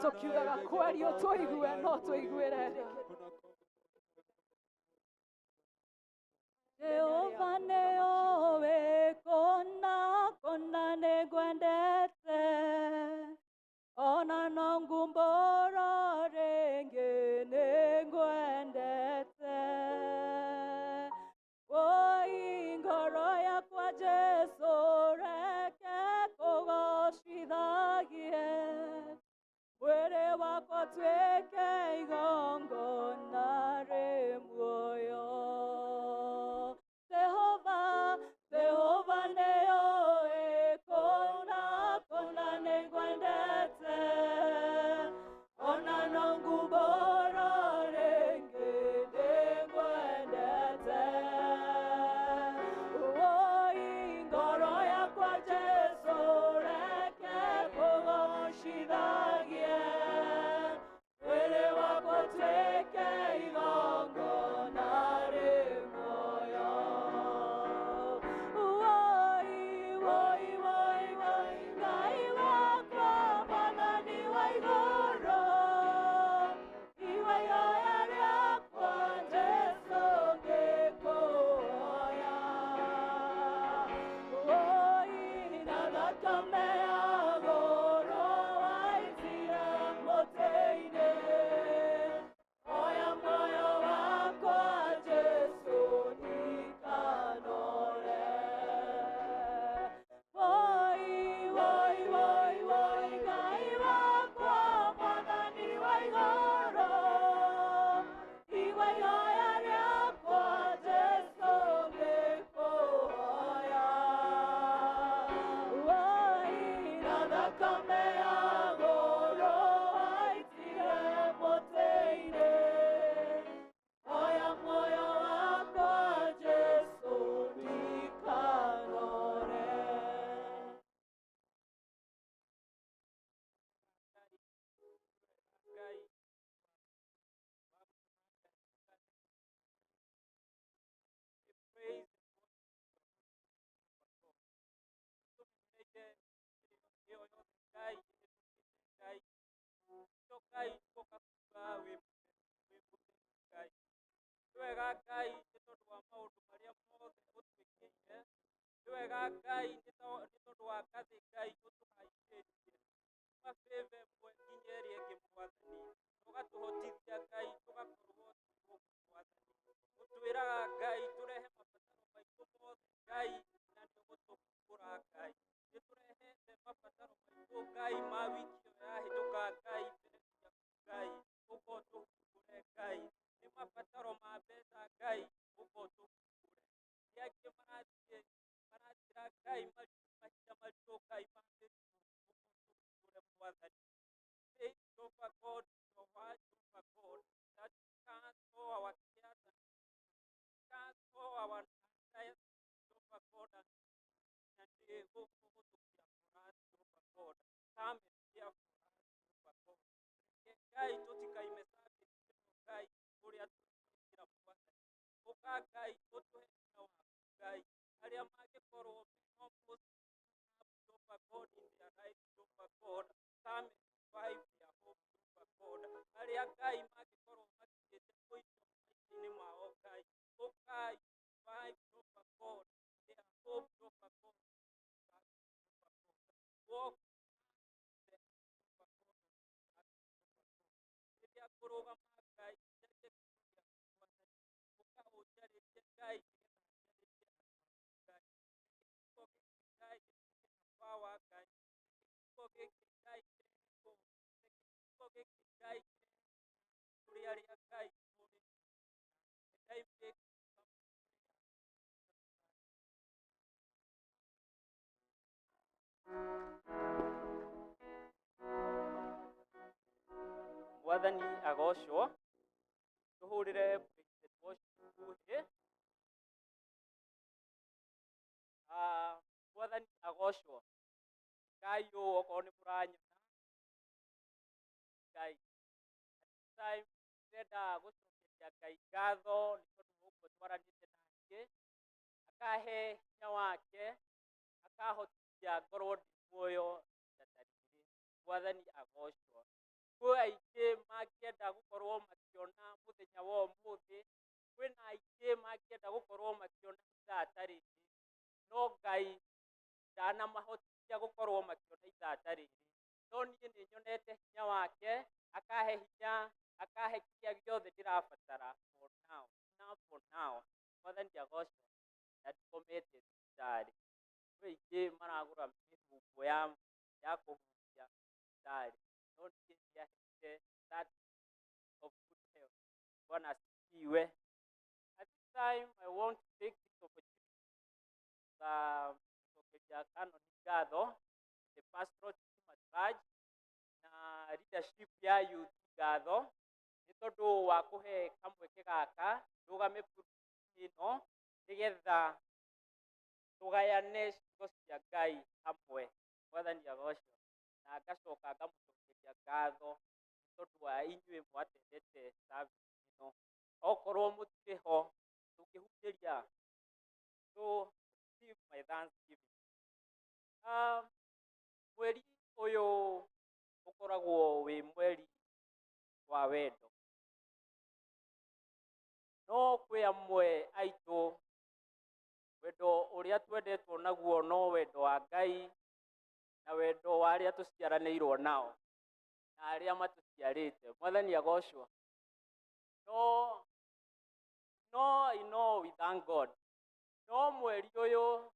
tũkiugaga kweri ũtũigue no tũiguĩre tha. Jehova nĩoĩ kũna kũna nĩngwendete, ona no ngumbũro rĩngĩ nĩngwendete. Woi ngoro yakwa Jesũ reke kũgocithagie, mwĩrĩ wakwa tuĩke igongona rĩ muoyo. Jehova, Jehova nĩoĩ kũna kũna nĩngwendete, Ngai tũgoka kuga wĩ mũtheru, wĩ mũtheru Ngai. Nĩ wega Ngai nĩ tondũ wa maũndũ marĩa mothe ũtwĩkĩire. Nĩ wega Ngai nĩ tondũ wa ngathĩ Ngai ũtũhaicĩtie kuma favor ĩmwe nginya ĩrĩa ĩngĩ Mwathani. Ũgatũhotithia Ngai tũgakorwo twĩ gũkũ Mwathani. Ũtwĩraga Ngai tũrehe mabataro maitũ mothe Ngai na nĩ ũgũtũhingũra Ngai. Nĩ tũrehete mabataro maitũ Ngai ma wiki ĩyo yahĩtũka Ngai mbere ciaku Ngai, ũka ũtũhingũre Ngai. Nĩ mabataro ma mbeca Ngai, ũka ũtũhingũre. Nĩ angĩ marathiĩ marathiĩra Ngai mahinda maritũ Ngai ma mĩrimũ, ũka ũtũhingũre Mwathani. Say, Jehovah God, Jehovah, Jehovah God, that you cast all our cares and cast all our anxieties, Jehovah God, and nĩ gũkũhũthũkia for us, Jehovah God. Come and care for us, Jehovah God. Reke Ngai tũtikaime service ĩno Ngai ũrĩa tũingĩra Mwathani. Ũka Ngai ũtũhe hinya waku Ngai. Arĩa mangĩkorwo me almost giving up, Jehovah God, in their life, Jehovah God, come and revive their hope, Jehovah God. Arĩa Ngai mangĩkorwo makinyĩte mũico maica-inĩ mao Ngai, ũka revive, Jehovah God, their hope, Jehovah God, Jehovah God. Walk with us to the end, Jehovah God, of this service, Jehovah God. Rĩrĩa ngũrũgama Ngai njarie kiugo gĩaku Mwathani, ũka ũnjarĩrie Ngai nĩgetha njarĩrie andũ aku Ngai. Reke kiugo gĩkĩ Ngai gĩtuĩke na power Ngai. Reke kiugo gĩkĩ Ngai kĩrehe hope. Reke kiugo gĩkĩ Ngai kĩrehe hinya kũrĩ arĩa Ngai morĩtwo nĩ hinya. And I make some prayer in Jesus Christ. Mwathani agocwo. Tũhũrĩre praise and worship huhĩ. Ah, Mwathani agocwo. Ngai ũũ okorwo nĩ mũranyona Ngai. At this time ndĩrenda gũcokeria Ngai ngatho nĩ tondũ wa ũguo twaranĩte nake, akahe hinya wake, akahotithia ngorwo ndĩ muoyo ihinda ta rĩrĩ. Mwathani agocwo. Kwĩ aingĩ mangĩenda gũkorwo makĩona mũthenya wa ũmũthĩ, kwĩna aingĩ mangĩenda gũkorwo makĩona ithaa ta rĩrĩ, no Ngai ndanamahotithia gũkorwo makĩona ithaa ta rĩrĩ. No niĩ nĩ nyonete hinya wake, akahe hinya, akahe kĩrĩa gĩothe ndĩrabatara for now, enough for now. Mwathani agocwo. Na ndikomete thibitarĩ. Kwĩ aingĩ maragũra mĩhumbũ ya kũhuhia thibitarĩ, no niĩ ndiaheire that of good health. Bwana asifiwe. At this time, I want to take this opportunity gũcokeria Canon ngatho, the pastoral team at large, na leadership ya youth ngatho, nĩ tondũ wa kũhe kamweke gaka ndũgame pulpit ĩno nĩgetha tũgayane ciugo cia Ngai hamwe. Mwathani agocwo. Na ngacoka ngamũcokeria ngatho nĩ tondũ wa inyuĩ mwatendete service ĩno. Okorwo mũtirĩ ho tũngĩhunjĩria. So receive my thanksgiving. Mweri ũyũ ũkoragwo wĩ mweri wa wendo, no kwĩ amwe aitũ wendo ũrĩa twendetwo naguo no wendo wa Ngai na wendo wa arĩa tũciaranĩirwo nao na arĩa matũciarĩte. Mwathani agocwo. No I know we thank God. No mweri ũyũ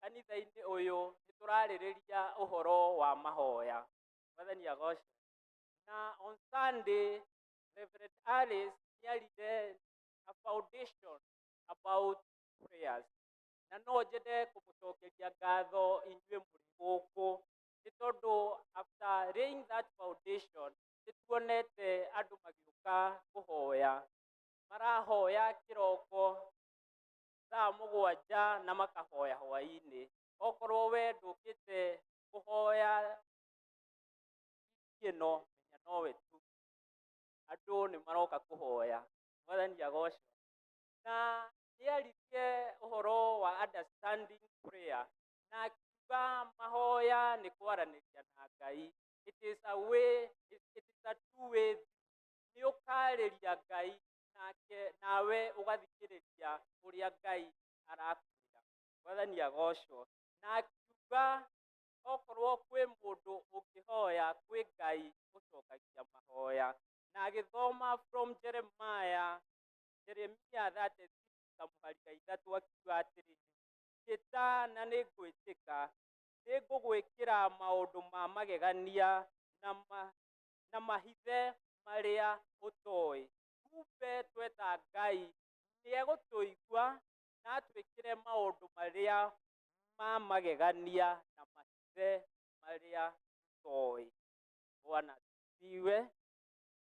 kanitha-inĩ ũyũ nĩ tũrarĩrĩria ũhoro wa mahoya. Mwathani agocwo. Na on Sunday, Reverend Alice nĩarire a foundation about prayers. Na no nyende kũmũcokeria ngatho inyuĩ mũrĩ gũkũ nĩ tondũ after laying that foundation nĩ tuonete andũ magĩũka kũhoya. Marahoya kĩroko thaa 7 na makahoya hwaĩ-inĩ. Okorwo we ndũkĩte kũhoya wiki ĩno, menya nowe tu. Andũ nĩ maroka kũhoya. Mwathani agocwo. Na nĩaririe ũhoro wa understanding prayer na akiuga mahoya nĩ kwaranĩria na Ngai. It is a way, it is a two way. Nĩ ũkarĩria Ngai nake nawe ũgathikĩrĩria ũrĩa Ngai arakwĩra. Mwathani agocwo. Na akiuga okorwo kwĩ mũndũ ũngĩhoya, kwĩ Ngai ũcokagia mahoya. Na agĩthoma from Jeremiah, Jeremia 36 kamũhari ga 3, akiuga atĩrĩrĩ, "Njĩta na nĩngwĩtĩka, nĩngũgwĩkĩra maũndũ ma magegania na mahithe marĩa ũtoĩ." Kumbe tweta Ngai nĩegũtũigua na atwĩkĩre maũndũ marĩa ma magegania na mahithe marĩa tũtoĩ. Bwana asifiwe.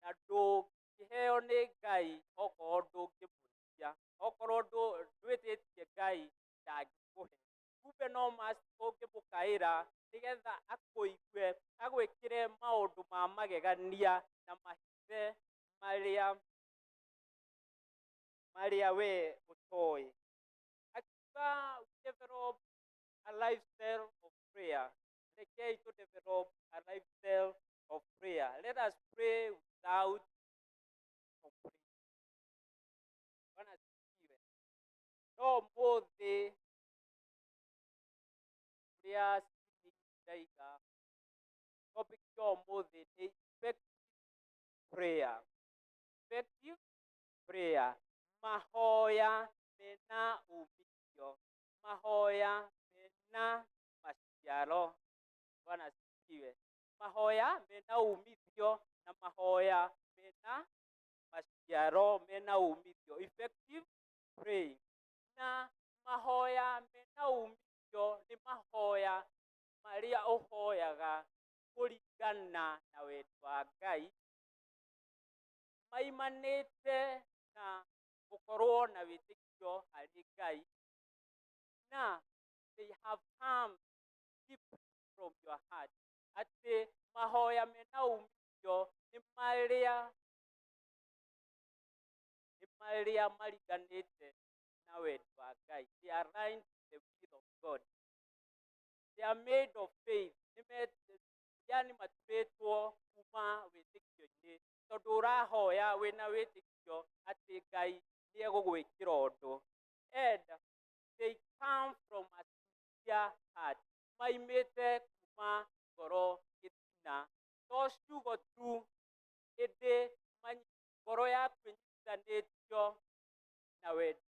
Na ndũngĩheo nĩ Ngai okorwo ndũngĩmwĩtia, okorwo ndwĩtĩtie Ngai ndangĩkũhe. Kumbe no must ũngĩmũkaĩra nĩgetha akũigue, agwĩkĩre maũndũ ma magegania na mahithe marĩa we ũtoĩ. Akiuga we develop a lifestyle of prayer. Rekei to develop a lifestyle of prayer. Let us pray without complaining. Bwana asifiwe. No ũmũthĩ ũrĩa ndaiga, topic ya ũmũthĩ nĩ effective prayer. Effective prayer, mahoya mena umithio, mahoya mena maciaro. Bwana asifiwe. Mahoya mena umithio na mahoya mena maciaro, mena umithio, effective praying. Na mahoya mena umithio nĩ mahoya marĩa ũhoyaga kũringana na wendi wa Ngai, maimanĩte na gũkorwo na wĩtĩkio harĩ Ngai, na they have come deep from your heart. Atĩ mahoya mena umithio nĩ marĩa maringanĩte na wendi wa Ngai. They are aligned to the will of God. They are made of faith. Yani maturĩtwo kuma wĩtĩkio-inĩ, tondũ ũrahoya wĩna wĩtĩkio atĩ Ngai nĩ egũgwĩkĩra ũndũ. And they come from a sincere heart, maimĩte kuma ngoro gĩtina, to ciugo tu, ĩndĩ ngoro yaku ĩnyitithanĩtio na wendi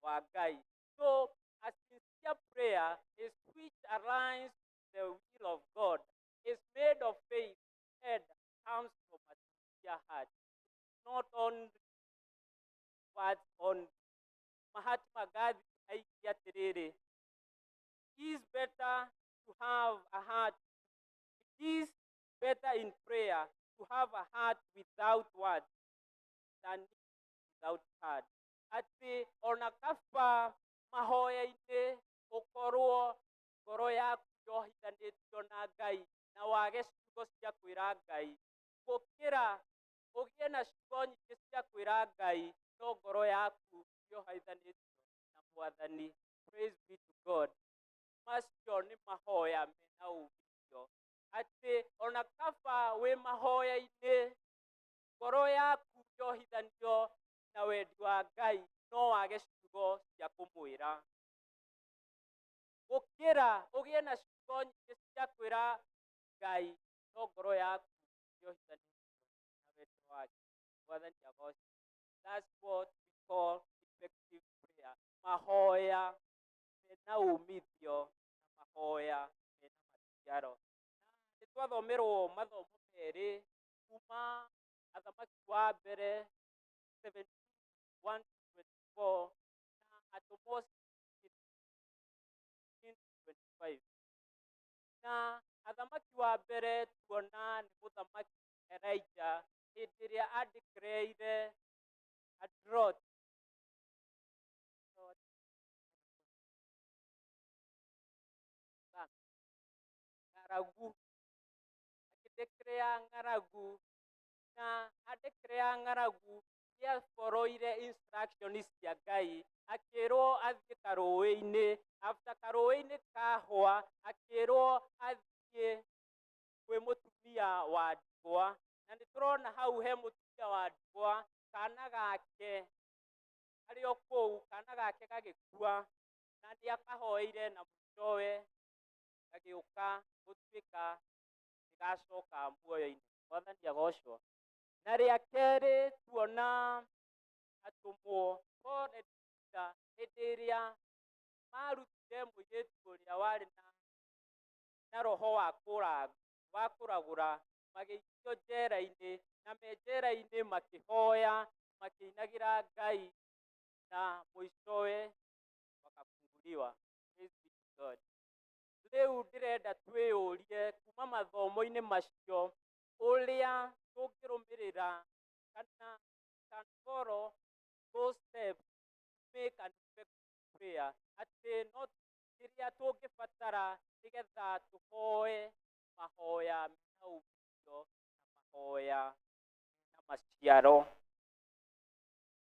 wa Ngai. So a sincere prayer is which aligns the will of God, is made of faith, and comes from a sincere heart, not only words only. Mahatma Gandhi aigire atĩrĩrĩ, "It is better to have a heart, it is better in prayer to have a heart without words than without heart." Atĩ ona kaba mahoya-inĩ ũkorwo ngoro yaku yohithanĩtio na Ngai na wage ciugo cia kwĩra Ngai, gũkĩra ũgĩe na ciugo nyingĩ cia kwĩra Ngai no ngoro yaku yohithanĩtio na Mwathani. Praise be to God. Macio nĩ mahoya mena umithio, atĩ ona kaba wĩ mahoya-inĩ ngoro yaku yohithanio na wendi wa Ngai no wage ciugo cia kũmwĩra, gũkĩra ũgĩe na ciugo nyingĩ cia kwĩra Ngai no ngoro yaku yohithanĩtio na wendo wake. Mwathani agocwo. That's what we call effective prayer, mahoya mena umithio na mahoya mena maciaro. Na nĩ twathomerwo mathomo merĩ kuma Athamaki wa Mbere 17 1 to 24 na Atũmwo 16 25. Na Athamaki wa Mbere tuona nĩ Mũthamaki Elijah hĩndĩ ĩrĩa andeclareire a drought. Ng'aragu, akĩdeclare ng'aragu, na adeclare ng'aragu nĩaboroire instruction cia Ngai, akĩrwo athiĩ karũĩ-inĩ. After karũĩ-inĩ kahwa, akĩrwo athiĩ kwĩ mũtumia. Mũtumia wa ndigwa. Na nĩ tũrona hau he mũtumia wa ndigwa, kana gake arĩ o kũu, kana gake gagĩkua, na nĩ akahoeire na mũicowe gagĩũka gũtuĩka nĩ gacoka muoyo-inĩ. Mwathani agocwo. Na rĩa kerĩ tuona atũmwo Paul and Peter hĩndĩ ĩrĩa marutire mũirĩtu ũrĩa warĩ na roho wa kũragũra, magĩikio njera-inĩ, na me njera-inĩ makĩhoya, makĩinagĩra Ngai, na mũicowe wakafunguliwa. Praise be to God. Rĩu ndĩrenda twĩyũrie kuma mathomo-inĩ macio ũrĩa tũngĩrũmĩrĩra kana can follow those steps to make an effective prayer, atĩ no kĩrĩa tũngĩbatara nĩgetha tũhoe mahoya mena umithio na mahoya mena maciaro.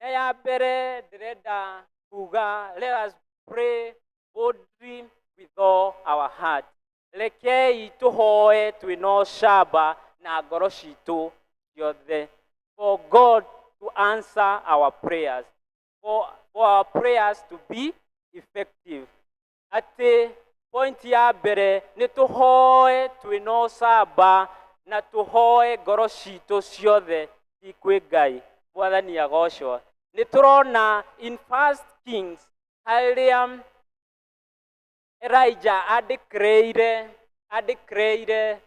Na ya mbere ndĩrenda kuga, let us pray boldly with all our heart. Rekei tũhoe twĩna ũcamba na ngoro citũ ciothe for God to answer our prayers, for our prayers to be effective. Atĩ point ya mbere nĩ tũhoe twĩna ũcamba na tũhoe ngoro citũ ciothe ci kwĩ Ngai. Mwathani agocwo. Nĩ tũrona in First Kings harĩa Elijah adeclareire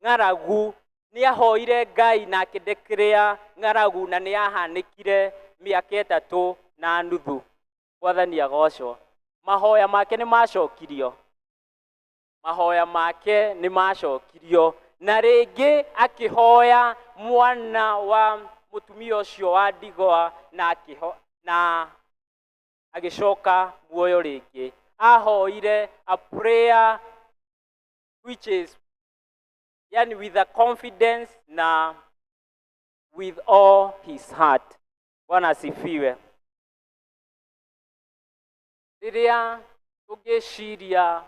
ng'aragu. Nĩ ahoire Ngai na akĩdeclare ng'aragu, na nĩ yahanĩkire mĩaka 3.5. Mwathani agocwo. Mahoya make nĩ macokirio, mahoya make nĩ macokirio. Na rĩngĩ akĩhoya mwana wa mũtumia ũcio wa ndigwa na agĩcoka muoyo rĩngĩ. Ahoire a prayer which is yani with a confidence na with all his heart. Bwana asifiwe. Rĩrĩa tũngĩciria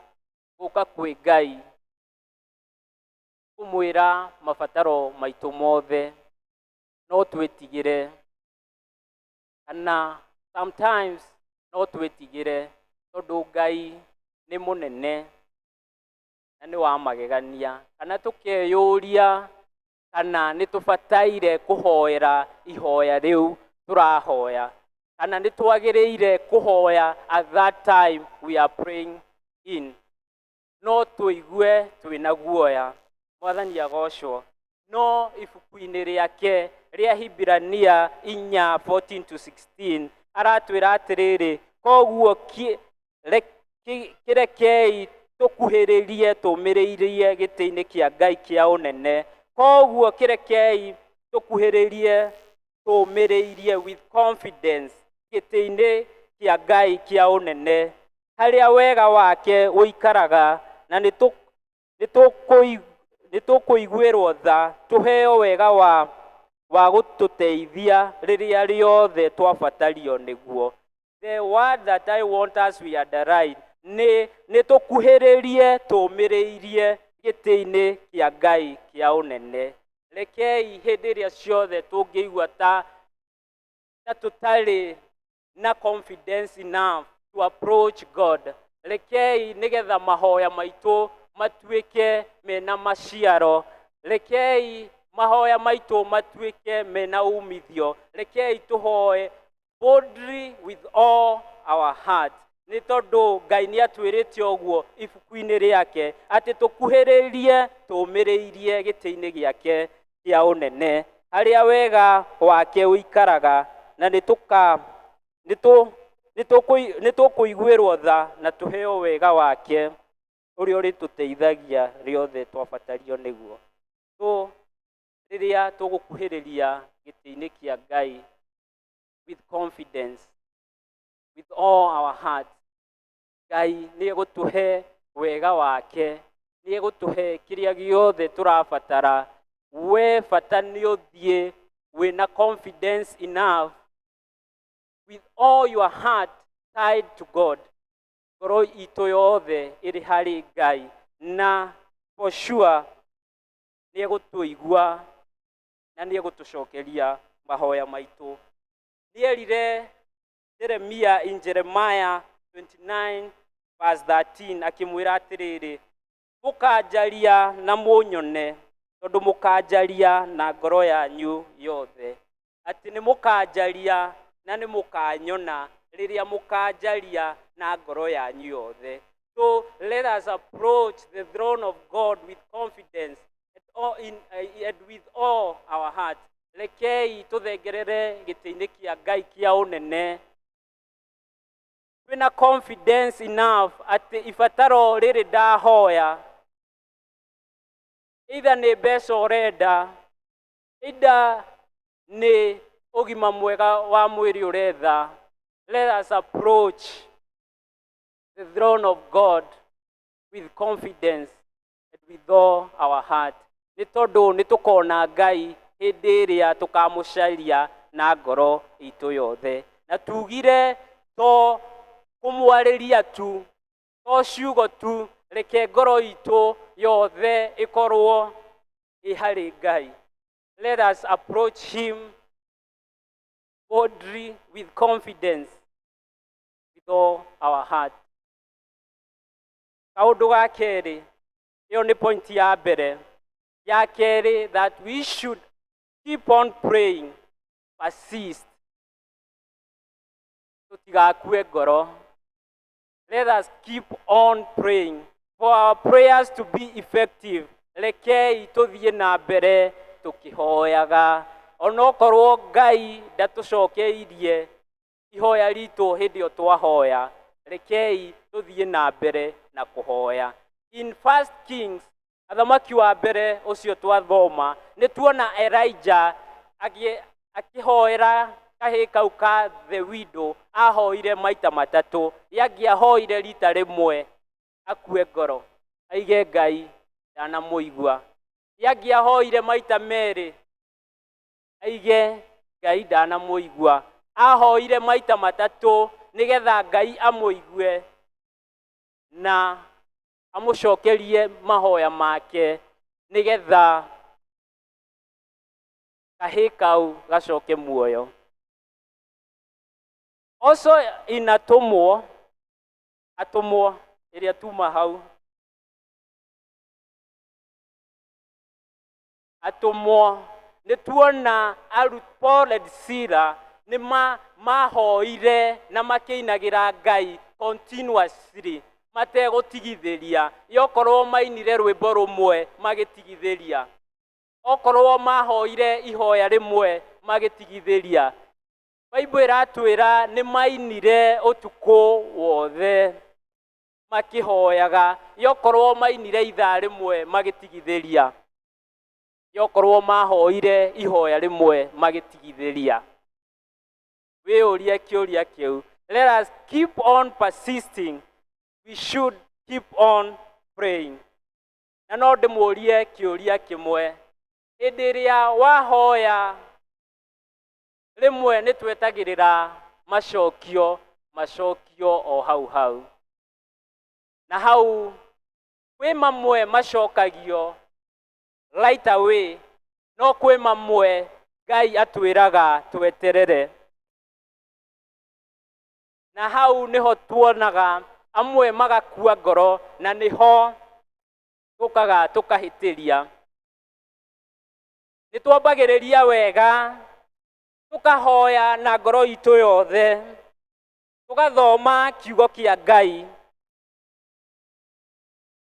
gũka kwĩ Ngai kũmwĩra mabataro maitũ mothe, no twĩtigĩre, kana sometimes no twĩtigĩre, tondũ Ngai nĩ mũnene na nĩ wa magegania, kana tũkeyũria kana nĩ tũbataire kũhoera ihoya rĩu tũrahoya, kana nĩ twagĩrĩire kũhoya at that time we are praying in. No tũigue twĩna guoya. Mwathani agocwo. No ibuku-inĩ rĩake rĩa Hibirania 4:14 to 16 aratwĩra atĩrĩrĩ, koguo kĩrekei tũkuhĩrĩrie tũmĩrĩirie gĩtĩ-inĩ kĩa Ngai kĩa ũnene. Koguo kĩrekei tũkuhĩrĩrie tũmĩrĩirie with confidence gĩtĩ-inĩ kĩa Ngai kĩa ũnene, harĩa wega wake ũikaraga, na nĩ tũkũiguĩrwo tha, tũheo wega wa gũtũteithia rĩrĩa rĩothe twabatario nĩguo. The word that I want us we underline nĩ tũkuhĩrĩrie tũmĩrĩirie gĩtĩ-inĩ kĩa Ngai kĩa ũnene. Rekei hĩndĩ ĩrĩa ciothe tũngĩigua ta tũtarĩ na confidence enough to approach God, rekei nĩgetha mahoya maitũ matuĩke mena maciaro, rekei mahoya maitũ matuĩke mena umithio, rekei tũhoe boldly with all our heart, nĩ tondũ Ngai nĩ atwĩrĩte ũguo ibuku-inĩ rĩake atĩ tũkuhĩrĩrie tũmĩrĩirie gĩtĩ-inĩ gĩake kĩa ũnene, harĩa wega wake ũikaraga, na nĩ tũkũiguĩrwo tha na tũheo wega wake ũrĩa ũrĩtũteithagia rĩothe twabatario nĩguo. So rĩrĩa tũgũkuhĩrĩria gĩtĩ-inĩ kĩa Ngai with confidence, with all our heart, Ngai nĩ egũtũhe wega wake, nĩ egũtũhe kĩrĩa gĩothe tũrabatara. We bata nĩ ũthiĩ wĩna confidence enough with all your heart tied to God, ngoro itũ yothe ĩrĩ harĩ Ngai, na for sure nĩ Nĩ egũtũigua na nĩ egũtũcokeria mahoya maitũ. Nĩ erire Jeremia in Jeremiah 29 verse 13, akĩmwĩra atĩrĩrĩ, "Mũkanjaria na mũnyone, tondũ mũkanjaria na ngoro yanyu yothe." Atĩ nĩ mũkanjaria na nĩ mũkanyona rĩrĩa mũkanjaria na ngoro yanyu yothe. So let us approach the throne of God with confidence and with all our heart. Rekei tũthengerere gĩtĩ-inĩ kĩa Ngai kĩa ũnene twĩna confidence enough atĩ ibataro rĩrĩ ndahoya, either nĩ mbeca ũrenda, either nĩ ũgima mwega wa mwĩrĩ ũretha, let us approach the throne of God with confidence and with all our heart, nĩ tondũ nĩ tũkona Ngai hĩndĩ ĩrĩa tũkamũcaria na ngoro itũ yothe. Na tugire to kũmwarĩria tu, to ciugo tu, reke ngoro itũ yothe ĩkorwo ĩ harĩ Ngai. Let us approach him boldly with confidence with all our heart. Kaũndũ ga kerĩ, ĩyo nĩ point ya mbere. Ya kerĩ, that we should keep on praying, persist, tũtigakue ngoro. Let us keep on praying. For our prayers to be effective, rekei tũthiĩ na mbere tũkĩhoyaga, onokorwo Ngai ndatũcokeirie ihoya ritũ hĩndĩ ĩyo twahoya. Rekei tũthiĩ na mbere na kũhoya. In First Kings, Athamaki wa Mbere ũcio twathoma, nĩ tuona Elijah akĩhoera kahĩĩ kau ka the widow. Ahoire maita matatũ. Yangĩahoire rita rĩmwe akue ngoro, aige Ngai ndanamũigua. Yangĩahoire maita merĩ, aige Ngai ndanamũigua. Ahoire maita matatũ nĩgetha Ngai amũigue na amũcokerie mahoya make, nĩgetha kahĩĩ kau gacoke muoyo. Also in Atũmwo ĩrĩa tuma hau, Atũmwo, nĩ tuona Paul and Sila nĩ mahoire na makĩinagĩra Ngai continuously mategũtigithĩria. Yokorwo mainire rwĩmbo rũmwe magĩtigithĩria, okorwo mahoire ihoya rĩmwe magĩtigithĩria, Bible ĩratwĩra nĩ mainire ũtukũ wothe makĩhoyaga. Yokorwo mainire ithaa rĩmwe magĩtigithĩria, yokorwo mahoire ihoya rĩmwe magĩtigithĩria, wĩyũrie kĩũria kĩu. Let us keep on persisting. We should keep on praying. Na no ndĩmũrie kĩũria kĩmwe: hĩndĩ ĩrĩa wahoya, rĩmwe nĩ twetagĩrĩra macokio o hau hau, na hau kwĩ mamwe macokagio right away, no kwĩ mamwe Ngai atwĩraga tweterere. Na hau nĩho tuonaga amwe magakua ngoro, na nĩho tũkaga tũkahĩtĩria. Nĩ twambagĩrĩria wega, tũkahoya na ngoro itũ yothe, tũgathoma kiugo kĩa Ngai,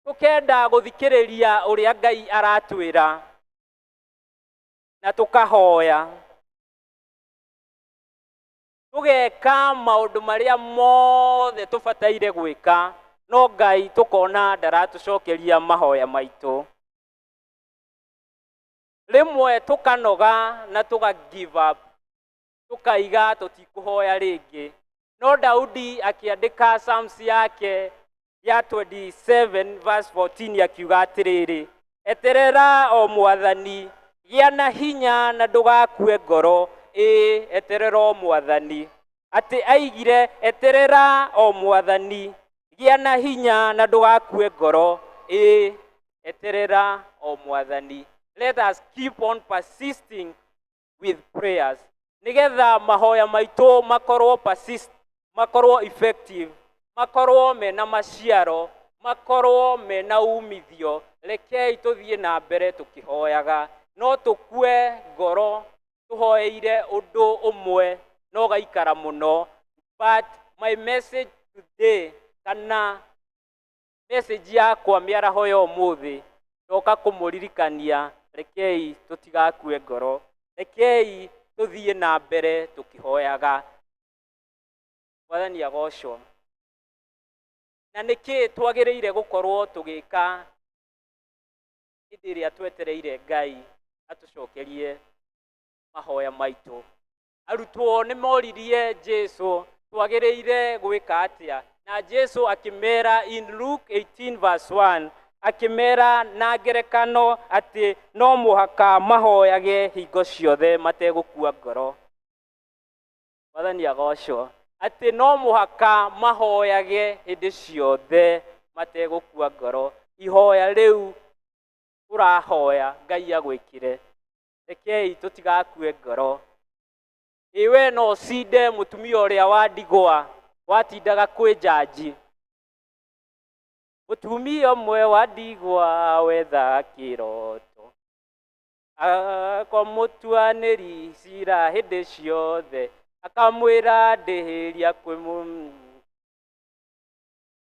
tũkenda gũthikĩrĩria ũrĩa Ngai aratwĩra, na tũkahoya, tũgeka maũndũ marĩa mothe tũbataire gwĩka, no Ngai tũkona ndaratũcokeria mahoya maitũ. Rĩmwe tũkanoga na tũga give up, tũkaiga tũtikũhoya rĩngĩ. No Daudi akĩandĩka Psalms yake ya 27 verse 14, akiuga atĩrĩrĩ, "Eterera o Mwathani, gĩa na hinya na ndũgakue ngoro, ĩĩ, eterera o Mwathani." Atĩ aigire, "Eterera o Mwathani, gĩa na hinya na ndũgakue ngoro, ĩĩ, eterera o Mwathani." Let us keep on persisting with prayers nigetha mahoya maitũ makorwo persist, makorwo effective, makorwo mena maciaro, makorwo mena umithio. Rekei tũthiĩ na mbere tũkĩhoyaga. No tũkue ngoro tũhoeire ũndũ ũmwe no gaikara mũno, but my message today, kana message yakwa mĩaraho ya ũmũthĩ, ndoka kũmũririkania, rekei tũtigakue ngoro, rekei tũthiĩ na mbere tũkĩhoyaga. Mwathani agocwo. Na nĩkĩ twagĩrĩire gũkorwo tũgĩka hĩndĩ ĩrĩa twetereire Ngai atũcokerie mahoya maitũ? Arutwo nĩ moririe Jesu twagĩrĩire gwĩka atĩa, na Jesu akĩmera in Luke 18 verse 1, akĩmera na ngerekano atĩ no mũhaka mahoyage hingo ciothe mategũkua ngoro. Mwathani agocwo. Atĩ no mũhaka mahoyage hĩndĩ ciothe mategũkua ngoro. Ihoya rĩu ũrahoya Ngai agwĩkĩre, rekei tũtigakue ngoro. Ĩ we no ũcinde mũtumia ũrĩa wa ndigwa watindaga kwĩ njanji? Mũtumia ũmwe wa ndigwa wethaga kĩroto, kwa mũtuanĩri cira hĩndĩ ciothe, akamwĩra ndĩhĩria kwĩ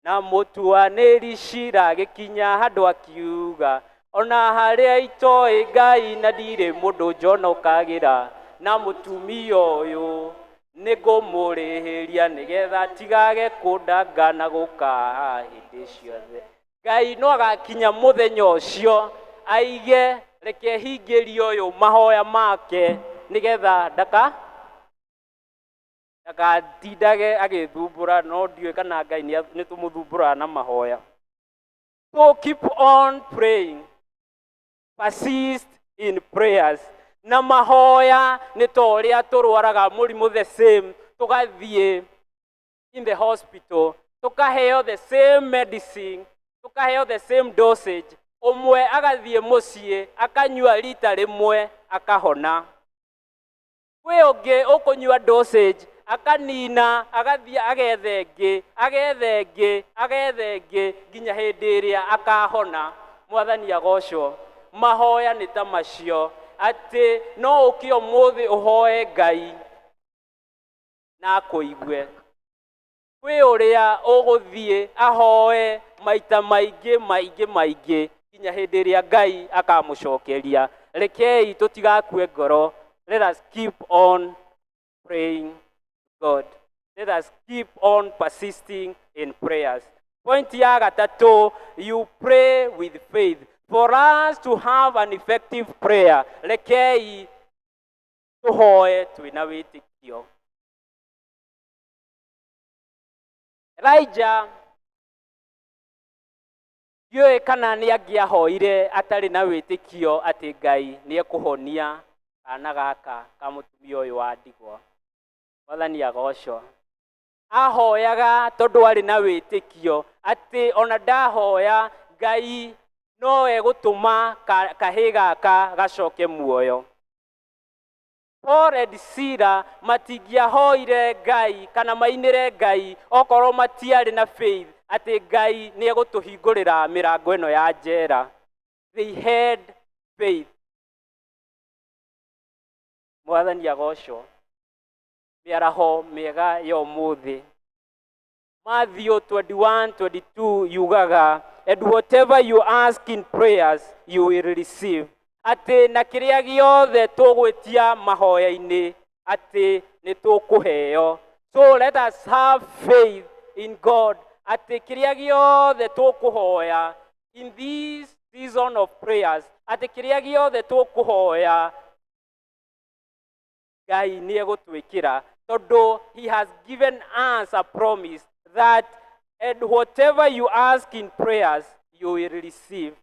na mũtuanĩri cira agĩkinya handũ akiuga, ona harĩa itoĩ Ngai na ndirĩ mũndũ njonokagĩra, na mũtumia ũyũ nĩngũmũrĩhĩria nĩgetha atigage kũndanga na gũka hĩndĩ ciothe. Ngai no agakinya mũthenya ũcio aige reke hingĩrie ũyũ mahoya make nĩgetha ndakatindage agĩthumbũra. No ndiũĩ kana Ngai nĩ tũmũthumbũraga na mahoya. So keep on praying, persist in prayers. Na mahoya nĩ ta ũrĩa tũrwaraga mũrimũ the same, tũgathiĩ in the hospital, tũkaheo the same medicine, tũkaheo the same dosage. Ũmwe agathiĩ mũciĩ akanyua rita rĩmwe akahona, kwĩ ũngĩ ũkũnyua dosage akanina, agathiĩ agethe ĩngĩ, agethe ĩngĩ, agethe ĩngĩ nginya hĩndĩ ĩrĩa akahona. Mwathani agocwo. Mahoya nĩ ta macio, atĩ no ũke ũmũthĩ ũhoe Ngai na akũigue, kwĩ ũrĩa ũgũthiĩ ahoe maita maingĩ maingĩ maingĩ nginya hĩndĩ ĩrĩa Ngai akamũcokeria. Rekei tũtigakue ngoro. Let us keep on praying God. Let us keep on persisting in prayers. Point ya gatatũ, you pray with faith. For us to have an effective prayer, rekei tũhoe twĩna wĩtĩkio. Elijah ndiũĩ kana nĩ angĩahoire atarĩ na wĩtĩkio atĩ Ngai nĩ ekũhonia kana gaka ka mũtumia ũyũ wa ndigwa. Mwathani agocwo. Ahoyaga tondũ arĩ na wĩtĩkio atĩ ona ndahoya Ngai no egũtũma kahĩ gaka gacoke muoyo. Paul and Sila matingĩahoire Ngai kana mainĩre Ngai okorwo matiarĩ na faith atĩ Ngai nĩ egũtũhingũrĩra mĩrango ĩno ya njera. They had faith. Mwathani agocwo. Mĩaraho mĩega ya ũmũthĩ. Matthew 21:22 yugaga, "And whatever you ask in prayers you will receive." Atĩ na kĩrĩa gĩothe tũgwĩtia mahoya-inĩ atĩ nĩ tũkũheo. So let us have faith in God atĩ kĩrĩa gĩothe tũkũhoya in this season of prayers, atĩ kĩrĩa gĩothe tũkũhoya Ngai nĩ egũtwĩkĩra, tondũ he has given us a promise that and whatever you ask in prayers you will receive.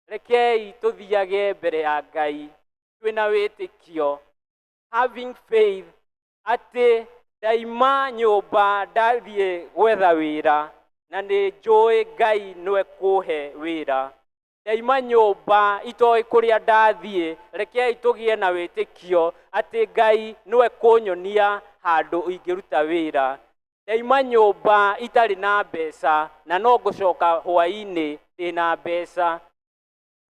Rekei tũthiage mbere ya Ngai twĩna wĩtĩkio, having faith atĩ ndaima nyũmba ndathiĩ gwetha wĩra na nĩ njũĩ Ngai nĩwe kũhe wĩra. Ndaima nyũmba itoĩ kũrĩa ndathiĩ. Rekei tũgĩe na wĩtĩkio atĩ Ngai nĩwe kũnyonia handũ ingĩruta wĩra. Ndaima nyũmba itarĩ na mbeca na no ngũcoka hwaĩ-inĩ ndĩna mbeca.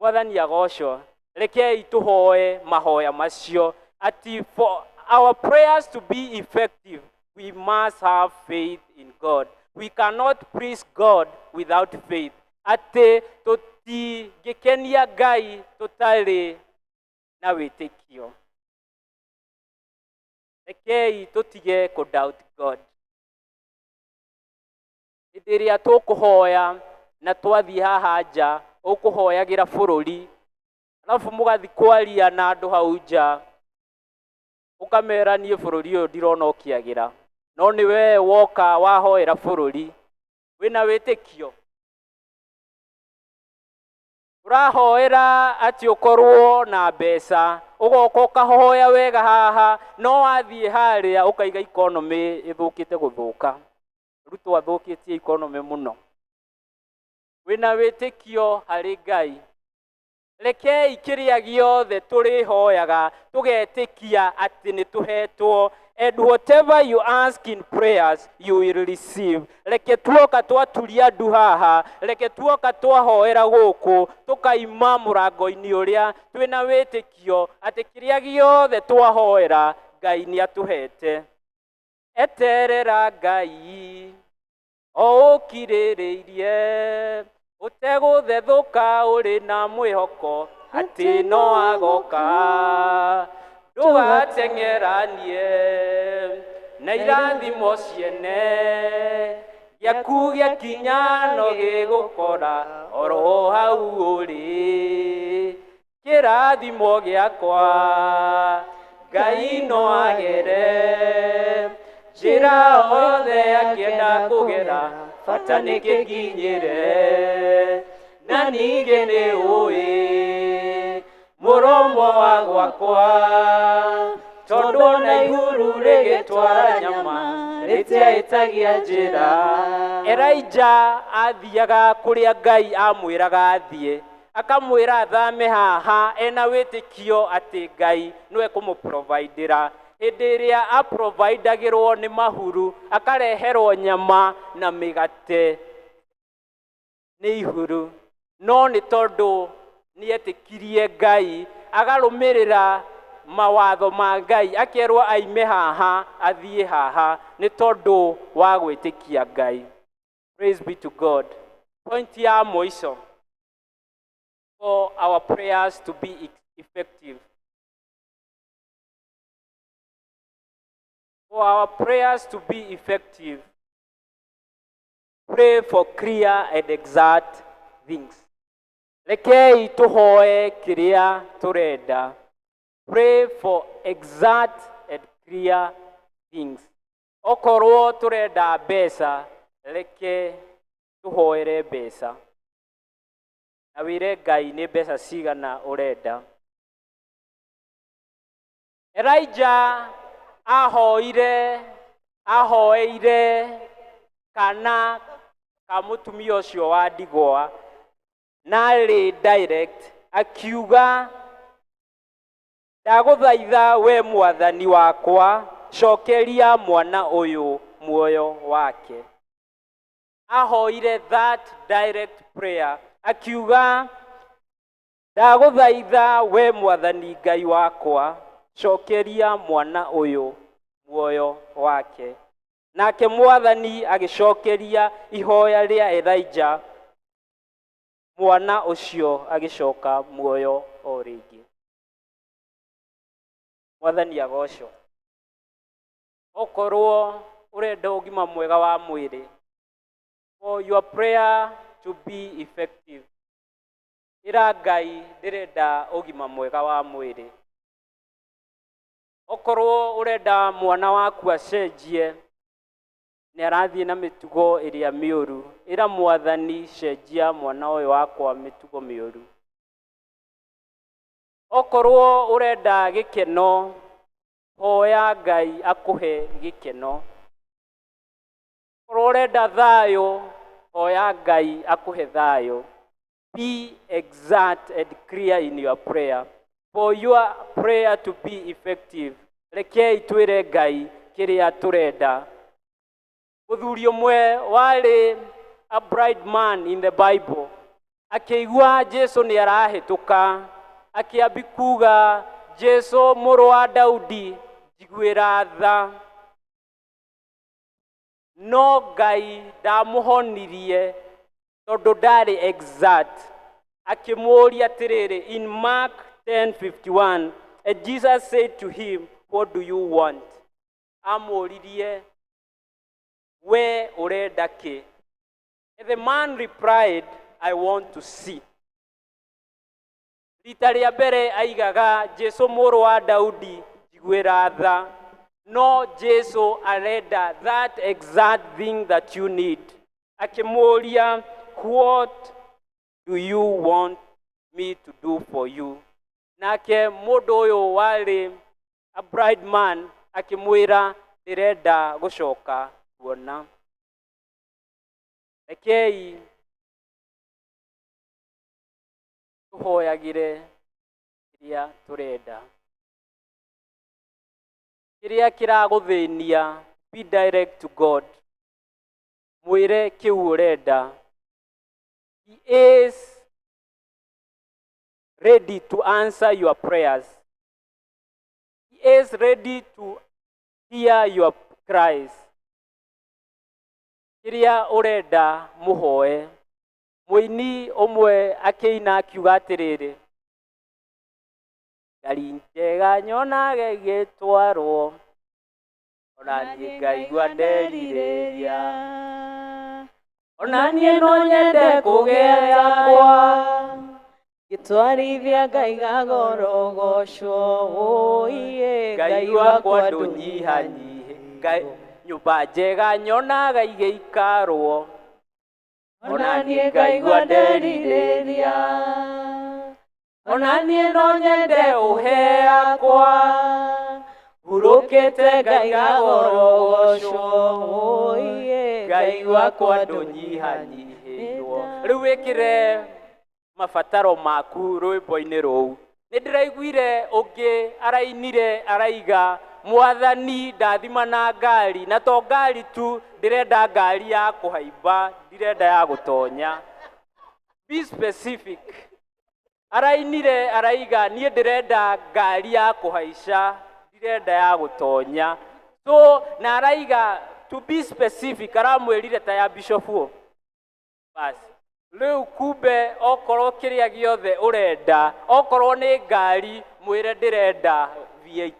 Mwathani agocwo. Rekei tũhoe mahoya macio ati for our prayers to be effective, we must have faith in God. We cannot please God without faith. Atĩ tũtingĩkenia Ngai tũtarĩ na wĩtĩkio. Rekei tũtige kũ doubt God. Hĩndĩ ĩrĩa tũkũhoya na twathiĩ haha nja, ũkũhoyagĩra bũrũri, alafu mũgathiĩ kwaria na andũ hau nja, ũkamera niĩ bũrũri ũyũ ndirona ũkĩagĩra, no nĩ we woka wahoera bũrũri, wĩna wĩtĩkio. Ũrahoera atĩ ũkorwo na mbeca, ũgoka ũkahoya wega haha, no wathiĩ harĩa ũkaiga economy ĩthũkĩte gũthũka. Ruto athũkĩtie economy mũno. Wĩna wĩtĩkio harĩ Ngai. Rekei kĩrĩa gĩothe tũrĩhoyaga tũgetĩkia atĩ nĩ tũhetwo. And whatever you ask in prayers, you will receive. Reke tuoka twaturia ndu haha, reke tuoka twahoera gũkũ, tũkaima mũrango-inĩ ũrĩa twĩna wĩtĩkio atĩ kĩrĩa gĩothe twahoera Ngai nĩ atũhete. Eterera Ngai o ũkirĩrĩirie, ũtegũthethũka ũrĩ na mwĩhoko atĩ no agoka. Ndũgateng'eranie na irathimo ciene, gĩaku gĩakinya no gĩgũkora oro hau ũrĩ. Kĩrathimo gĩakwa Ngai no agere, njĩra othe akĩenda kũgera, bata nĩ kĩnginyĩre. Na ningĩ nĩ ũĩ mũromo wa gwakwa, tondũ ona ihuru rĩgĩtwara nyama rĩtiahĩtagia njĩra. Elijah athiaga kũrĩa Ngai amwĩraga athiĩ, akamwĩra athame haha ena wĩtĩkio atĩ Ngai nĩwe kũmũprovidĩra. Hĩndĩ ĩrĩa aprovidagĩrwo nĩ mahuru, akareherwo nyama na mĩgate nĩ ihuru, no nĩ tondũ nĩetĩkirie Ngai, agarũmĩrĩra mawatho ma Ngai, akerwo aime haha athiĩ haha nĩ tondũ wa gwĩtĩkia Ngai. Praise be to God. Point ya mũico, for our prayers to be effective. For our prayers to be effective, pray for clear and exact things. Rekei tũhoe kĩrĩa tũrenda. Pray for exact and clear things. Okorwo tũrenda mbeca, reke tũhoere mbeca. Na wĩre Ngai nĩ mbeca cigana ũrenda. Elijah ahoeire kana ka mũtumia ũcio wa ndigwa, na arĩ direct akiuga, ndagũthaitha we mwathani wakwa, cokeria mwana ũyũ muoyo wake. Ahoire that direct prayer akiuga, ndagũthaitha we mwathani Ngai wakwa, cokeria mwana ũyũ muoyo wake. Nake mwathani agĩcokeria ihoya rĩa Elijah, mwana ũcio agĩcoka muoyo o rĩngĩ. Mwathani agocwo. Okorwo ũrenda ũgima mwega wa mwĩrĩ, for your prayer to be effective, ĩra Ngai ndĩrenda ũgima mwega wa mwĩrĩ. Okorwo ũrenda mwana waku acenjie, nĩ arathiĩ na mĩtugo ĩrĩa mĩũru, ĩra mwathani cenjia mwana ũyũ wakwa mĩtugo mĩũru. Okorwo ũrenda gĩkeno, hoya Ngai akũhe gĩkeno. Okorwo ũrenda thayũ, hoya Ngai akũhe thayũ. Be exact and clear in your prayer. For your prayer to be effective, rekei twĩre Ngai kĩrĩa tũrenda. Mũthuri ũmwe warĩ a blind man in the Bible akĩigua Jesu nĩ arahĩtũka, akĩambi kuga, "Jesu mũrũ wa Daudi, njiguĩra tha." No Ngai ndamũhonirie tondũ ndarĩ exact. Akĩmũũria atĩrĩrĩ, in Mark 10:51, and Jesus said to him, "What do you want?" Amũririe, "We ũrenda kĩ?" And the man replied, "I want to see." Rita rĩa mbere aigaga, "Jesu mũrũ wa Daudi, njiguĩra tha." No Jesu arenda that exact thing that you need. Akĩmũũria, "What do you want me to do for you?" Nake mũndũ ũyũ warĩ a blind man akĩmwĩra, "Ndĩrenda gũcoka kuona." Rekei tũhoyagĩre kĩrĩa tũrenda, kĩrĩa kĩragũthĩnia. Be direct to God. Mwĩre kĩu ũrenda. He is ready to answer your prayers. He is ready to hear your cries. Kĩrĩa ũrenda mũhoe. Mũini ũmwe akĩina akiuga atĩrĩrĩ, "Ngari njega nyonaga ĩgĩtwarwo, ona niĩ ngaigua nderirĩria, ona niĩ no nyende kũgĩa yakwa." Ngĩtwarithia ngaiga gorogocwo ũiye. Ngai wakwa ndũnyihanyihe. Ngai nyũmba njega nyonaga igĩikarwo, ona niĩ ngaigua nderirĩria, ona niĩ no nyende ũhe yakwa, hurũkĩte ngaiga gorogocwo. Ũiye. Ngai wakwa ndũnyihanyihĩirwo. Rĩu wĩkĩre mabataro maku rwĩmbo-inĩ rũu. Nĩ ndĩraiguire ũngĩ arainire araiga, "Mwathani ndathima na ngari, na to ngari tu, ndĩrenda ngari ya kũhaimba, ndirenda ya gũtonya." Be specific. Arainire araiga, "Niĩ ndĩrenda ngari ya kũhaica, ndirenda ya gũtonya." So na araiga to be specific, aramwĩrire ta ya bishofu. Basi rĩu kumbe okorwo kĩrĩa gĩothe ũrenda, okorwo nĩ ngari, mwĩre ndĩrenda V8,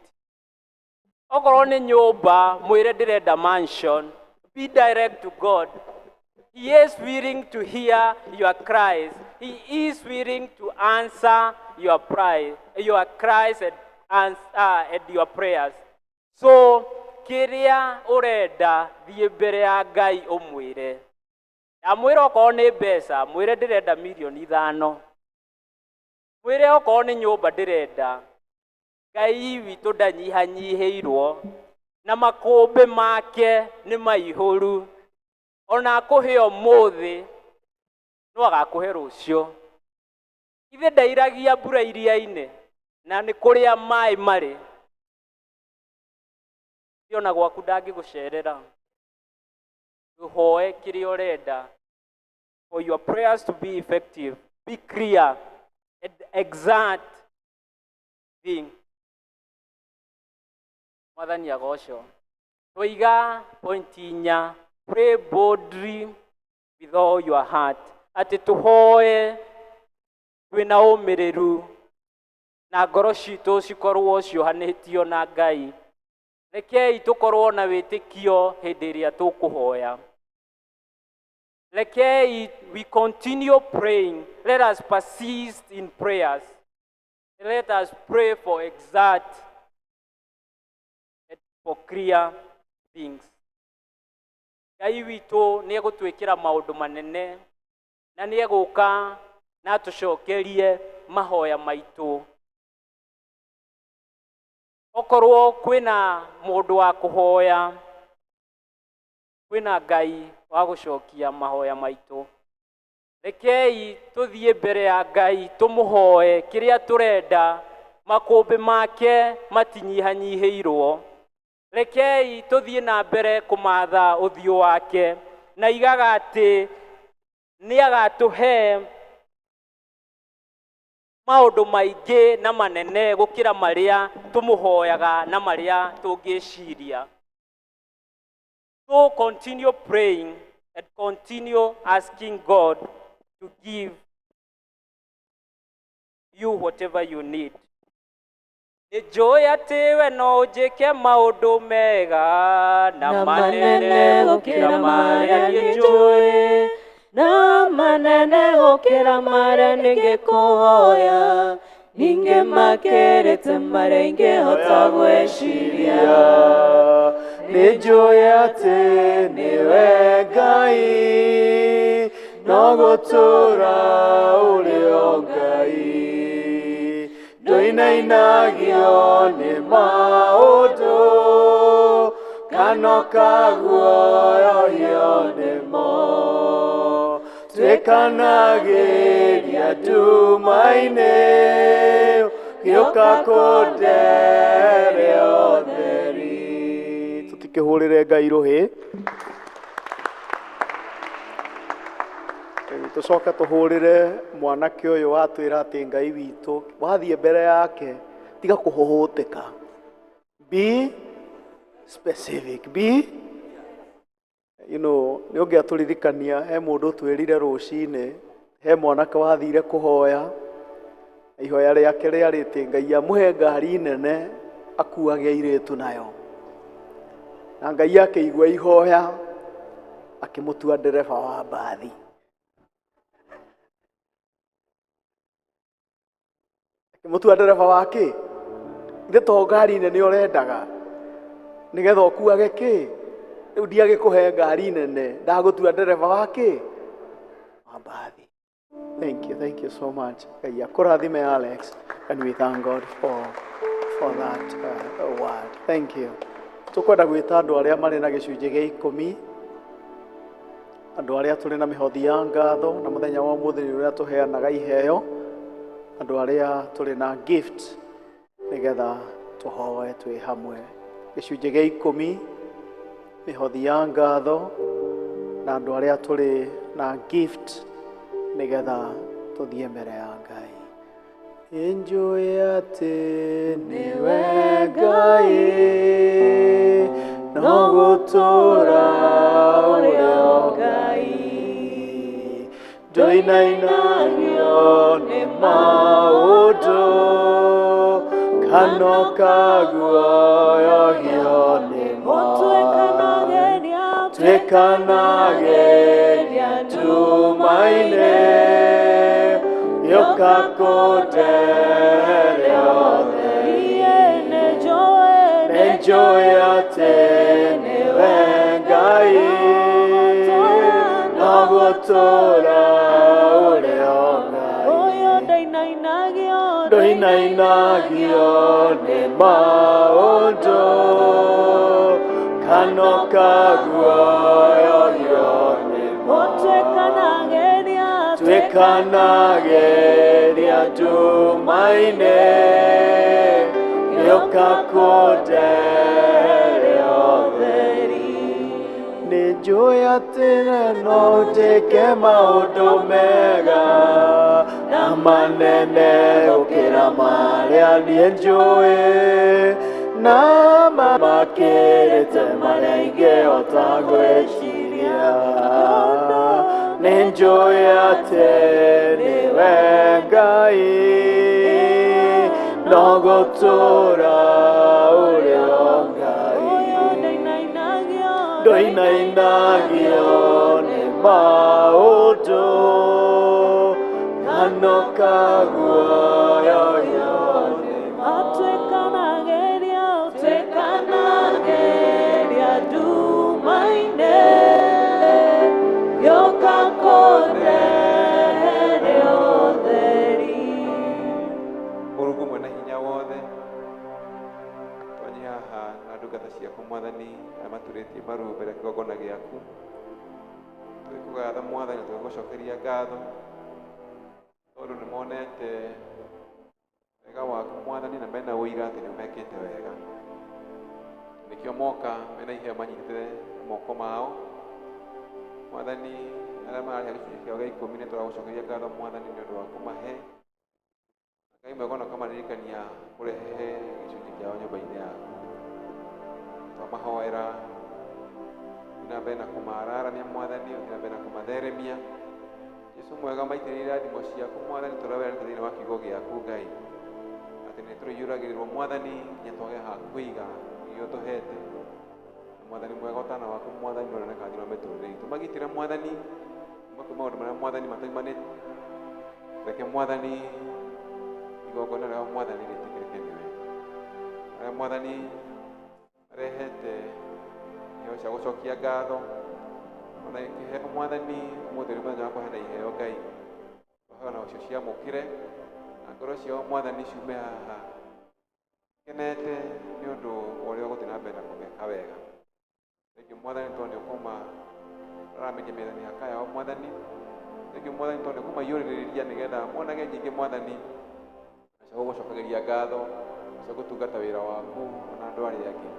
okorwo nĩ nyũmba, mwĩre ndĩrenda mansion. Be direct to God. He is willing to hear your cries. He is willing to answer your cries and your prayers. So kĩrĩa ũrenda, thiĩ mbere ya Ngai ũmwĩre. Ndamwĩra okorwo nĩ mbeca, mwĩre ndĩrenda mirioni 5. Mwĩre okorwo nĩ nyũmba ndĩrenda. Ngai witũ ndanyihanyihĩirwo na makũmbĩ make nĩ maihũru. Ona akũhe ũmũthĩ, no agakũhe rũciũ. Ithe ndairagia mbura iria-inĩ na nĩ kũrĩa maĩ marĩ. Ona gwaku ndangĩgũcerera. Ũhoe kĩrĩa ũrenda. For your prayers to be effective, be clear and exact thing. Mwathani agocwo. Twaiga point inya. Pray boldly with all your heart. Atĩ tũhoe twĩna ũmĩrĩru na ngoro citũ cikorwo ciohanĩtio na Ngai. Rekei tũkorwo na wĩtĩkio hĩndĩ ĩrĩa tũkũhoya. Rekei we continue praying. Let us persist in prayers. Let us pray for exact and for clear things. Ngai witũ nĩ egũtwĩkĩra maũndũ manene na nĩ egũka na atũcokerie mahoya maitũ. Okorwo kwĩna mũndũ wa kũhoya, kwĩna Ngai wa gũcokia mahoya maitũ. Rekei tũthiĩ mbere ya Ngai tũmũhoe kĩrĩa tũrenda, makũmbĩ make matinyihanyihĩirwo. Rekei tũthiĩ na mbere kũmatha ũthiũ wake, na igaga atĩ nĩ agatũhe maũndũ maingĩ na manene gũkĩra marĩa tũmũhoyaga na marĩa tũngĩciria. So continue praying and continue asking God to give you whatever you need. Nĩnjũĩ atĩ we no ũnjĩke maũndũ mega na manene gũkĩra marĩa niĩ njũĩ. Na manene gũkĩra marĩa ningĩkũhoya, ningĩ makĩrĩte marĩa ingĩhota gwĩciria. Nĩnjũĩ atĩ nĩwe Ngai, no gũtũũra ũrĩ o Ngai. Ndũinainagio nĩ maũndũ, kana ũkaguoyohio nĩmo. Tuĩkanagĩria nduma-inĩ, gĩũka kũndere ũtheri. Tũtikĩhũrĩre Ngai rũhĩ. Tũcoke tũhũrĩre mwanake ũyũ watwĩra atĩ Ngai witũ wathiĩ mbere yake tiga kũhũhũtĩka. Be specific. Be you know, nĩ ũngĩatũririkania he mũndũ twĩrire rũcinĩ, he mwanake wathire kũhoya, ihoya rĩake rĩarĩ atĩ Ngai amũhe ngari nene akuage airĩtu nayo. Na Ngai akĩigua ihoya akĩmũtua ndereba wa mbathi. Akĩmũtua ndereba wa kĩ? Ithe to ngari nene ũrendaga nĩgetha ũkuage kĩ? Rĩu ndiagĩkũhe ngari nene, ndagũtua ndereba wa kĩ? Wa mbathi. Thank you so much. Ngai akũrathime Alex, and we thank God for that word. Thank you. Tũkwenda gwĩta andũ arĩa marĩ na gĩcunjĩ gĩa ikũmi, andũ arĩa tũrĩ na mĩhothi ya ngatho, na mũthenya wa ũmũthĩ nĩ ũrĩa tũheanaga iheo, andũ arĩa tũrĩ na gift, nĩgetha tũhoe twĩ hamwe. Gĩcunjĩ gĩa ikũmi, mĩhothi ya ngatho, na andũ arĩa tũrĩ na gift, nĩgetha tũthiĩ mbere ya Ngai. Nĩnjũĩ atĩ nĩwe Ngai, no gũtũũra ũrĩ o Ngai. Ndũinainagio nĩ maũndũ, kana ũkaguoyohio nĩmo. Tuĩkanagĩria nduma-inĩ, gĩũka kũndere ũtheri. Nĩnjũĩ atĩ nĩwe Ngai, no gũtũũra ũrĩ o Ngai. Ndũinainagio nĩ maũndũ, kana ũkaguoyohio nĩmo. Tuĩkanagĩria nduma-inĩ, gĩũka kũndere ũtheri. Nĩnjũĩ atĩ no njĩke maũndũ mega na manene gũkĩra marĩa niĩ njũĩ, na makĩrĩte marĩa ingĩhota gwĩciria. Nĩnjũĩ atĩ nĩwe Ngai, no gũtũũra ũrĩ o Ngai. Ndũinainagio nĩ maũndũ, kana ũkaguoyohio nĩmo. Tuĩkanagĩria nduma-inĩ, gĩũka kũndehere ũtheri. Mũrungu mwene hinya wothe, twanyi haha na ndungata ciaku Mwathani, arĩa maturĩtie maru mbere ya kĩgongona gĩaku. Twĩkũgatha Mwathani na tũgagũcokeria ngatho tondũ nĩ monete wega waku Mwathani na mena ũira atĩ nĩ ũmekĩte wega. Nĩkĩo moka mena iheo manyitĩte na moko mao. Mwathani, arĩa mararĩha gĩcunjĩ kĩao gĩa ikũmi nĩ tũragũcokeria ngatho Mwathani nĩ ũndũ wa kũmahe. Ngai mwega ona ũkamaririkania kũrehe gĩcunjĩ kĩao nyũmba-inĩ yaku. Twamahoera ũthiĩ na mbere na kũmararamia Mwathani, ũthiĩ na mbere na kũmatheremia. Jesũ mwega maitĩrĩrie irathimo ciaku Mwathani tũrĩa weranĩte thĩinĩ wa kiugo gĩaku Ngai. Atĩ nĩ tũrĩiyũragĩrĩrwo Mwathani nginya twage ha kũiga iria ũtũhete. Na Mwathani mwega ũtana waku Mwathani nĩ ũrĩonekaga thĩinĩ wa mĩtũrĩre itũ. Magitĩre Mwathani kuma kwĩ maũndũ marĩa Mwathani mataumanĩte. Reke Mwathani igongona rĩao Mwathani rĩtĩkĩrĩke nĩwe. Arĩa Mwathani marehete iheo cia gũcokia ngatho ona kĩheo Mwathani ũmũthĩ nĩ mũthenya wa kũheana iheo Ngai. Twahoya na ũcio ciamũkĩre na ngoro ciao Mwathani ciume haha kenete nĩ ũndũ wa ũrĩa ũgũthiĩ na mbere na kũmeka wega. Thengiũ Mwathani tondũ nĩ ũkũmararamĩria mĩhaka yao Mwathani. Thengiũ Mwathani tondũ nĩ ũkũmaiyũrĩrĩria nĩgetha monage nyingĩ Mwathani na cia gũgũcokagĩria ngatho na cia gũtungata wĩra waku ona andũ arĩa angĩ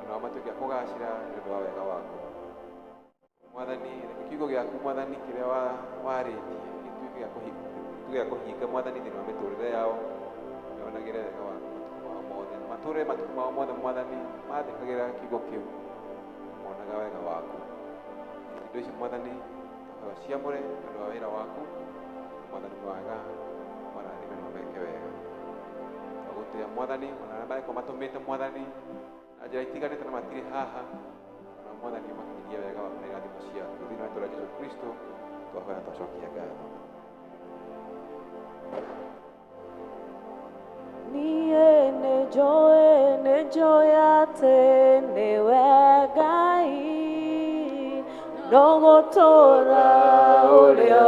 onao matuĩke a kũgacĩra nĩ ũndũ wa wega waku. Mwathani, reke kiugo gĩaku Mwathani kĩrĩa warĩtie gĩtuĩke gĩa kũhinga Mwathani thĩinĩ wa mĩtũrĩre yao yonagĩre wega waku matukũ mao mothe. Matũre matukũ mao mothe Mwathani mathĩkagĩra kiugo kĩu monaga wega waku. Indo ici Mwathani twahoya ciamũre nĩ ũndũ wa wĩra waku. Mwathani mwega marathime na meke wega. Twagũtĩa Mwathani ona arĩa marĩkorwo matũmĩte Mwathani na njĩra itiganĩte na matirĩ haha ona Mwathani ũmakinyĩrie wega waku na irathimo ciaku. Thĩinĩ wa rĩĩtwa rĩa Jesũ Kristo twahoya twacokia ngatho. Niĩ nĩnjũĩ atĩ nĩwe Ngai no gũtũũra ũrĩa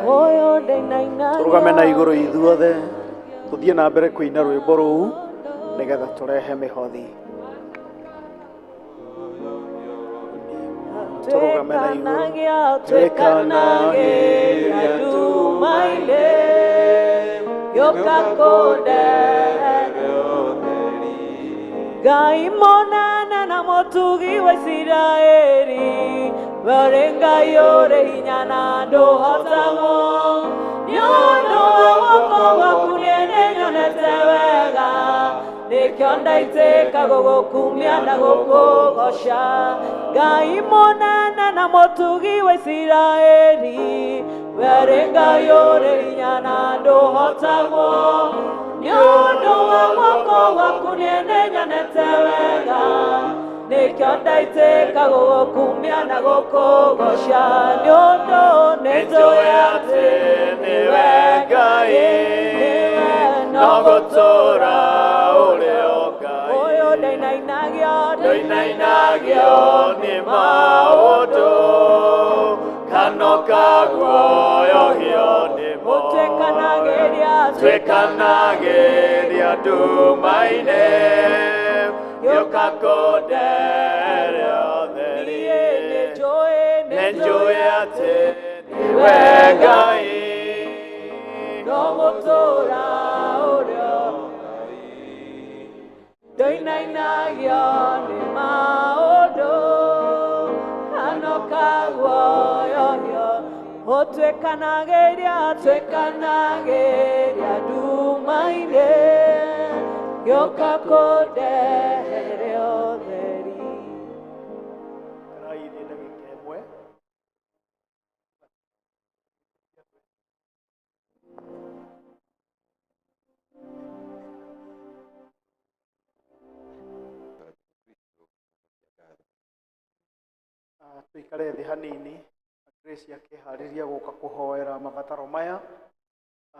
ũyũ ndĩnainagio. Tũrũgame na igũrũ ithuothe tũthiĩ na mbere kũina rwĩmbo rũu nĩgetha tũrehe mĩhothi. Tũrũgame na igũrũ. Twĩkanagĩria nduma-inĩ gĩũka kũndehere Ngai mũnene na mũtugi wa Isiraeli, we ũrĩ Ngai ũrĩ hinya na ndũhotagwo. Nĩ ũndũ wa guoko gwaku niĩ nĩnyonete wega, nĩkĩo ndaitĩka gũgũkumia na gũkũgoca. Ngai mũnene na mũtugi wa Isiraeli, we ũrĩ Ngai ũrĩ hinya na ndũhotagwo. Nĩ ũndũ wa guoko gwaku niĩ nĩnyonete wega, nĩkĩo ndaitĩka gũgũkumia na gũkũgoca. Nĩ ũndũ nĩnjũĩ atĩ nĩwe Ngai, nĩwe no gũtũũra ũrĩ o Ngai. Ũyũ ndainainagio, Ndũinainagio nĩ maũndũ kana ũkaguoyohio nĩmo. Ũtuĩkanagĩria, Tuĩkanagĩria nduma-inĩ gĩũka kũndehere ũtheri. Niĩ nĩnjũĩ, Nĩnjũĩ atĩ nĩwe Ngai no gũtũũra ũrĩ o Ndoinainagio nĩ maũndũ kana ũkaguoyohio. Ũtuĩkanagĩria, tuĩkanagĩria nduma-inĩ gĩũka kũndehere ũtheri. Karai thĩ ndagĩka ĩmwe. Tũikare thĩ hanini Grace akĩharĩria gũka kũhoera mabataro maya.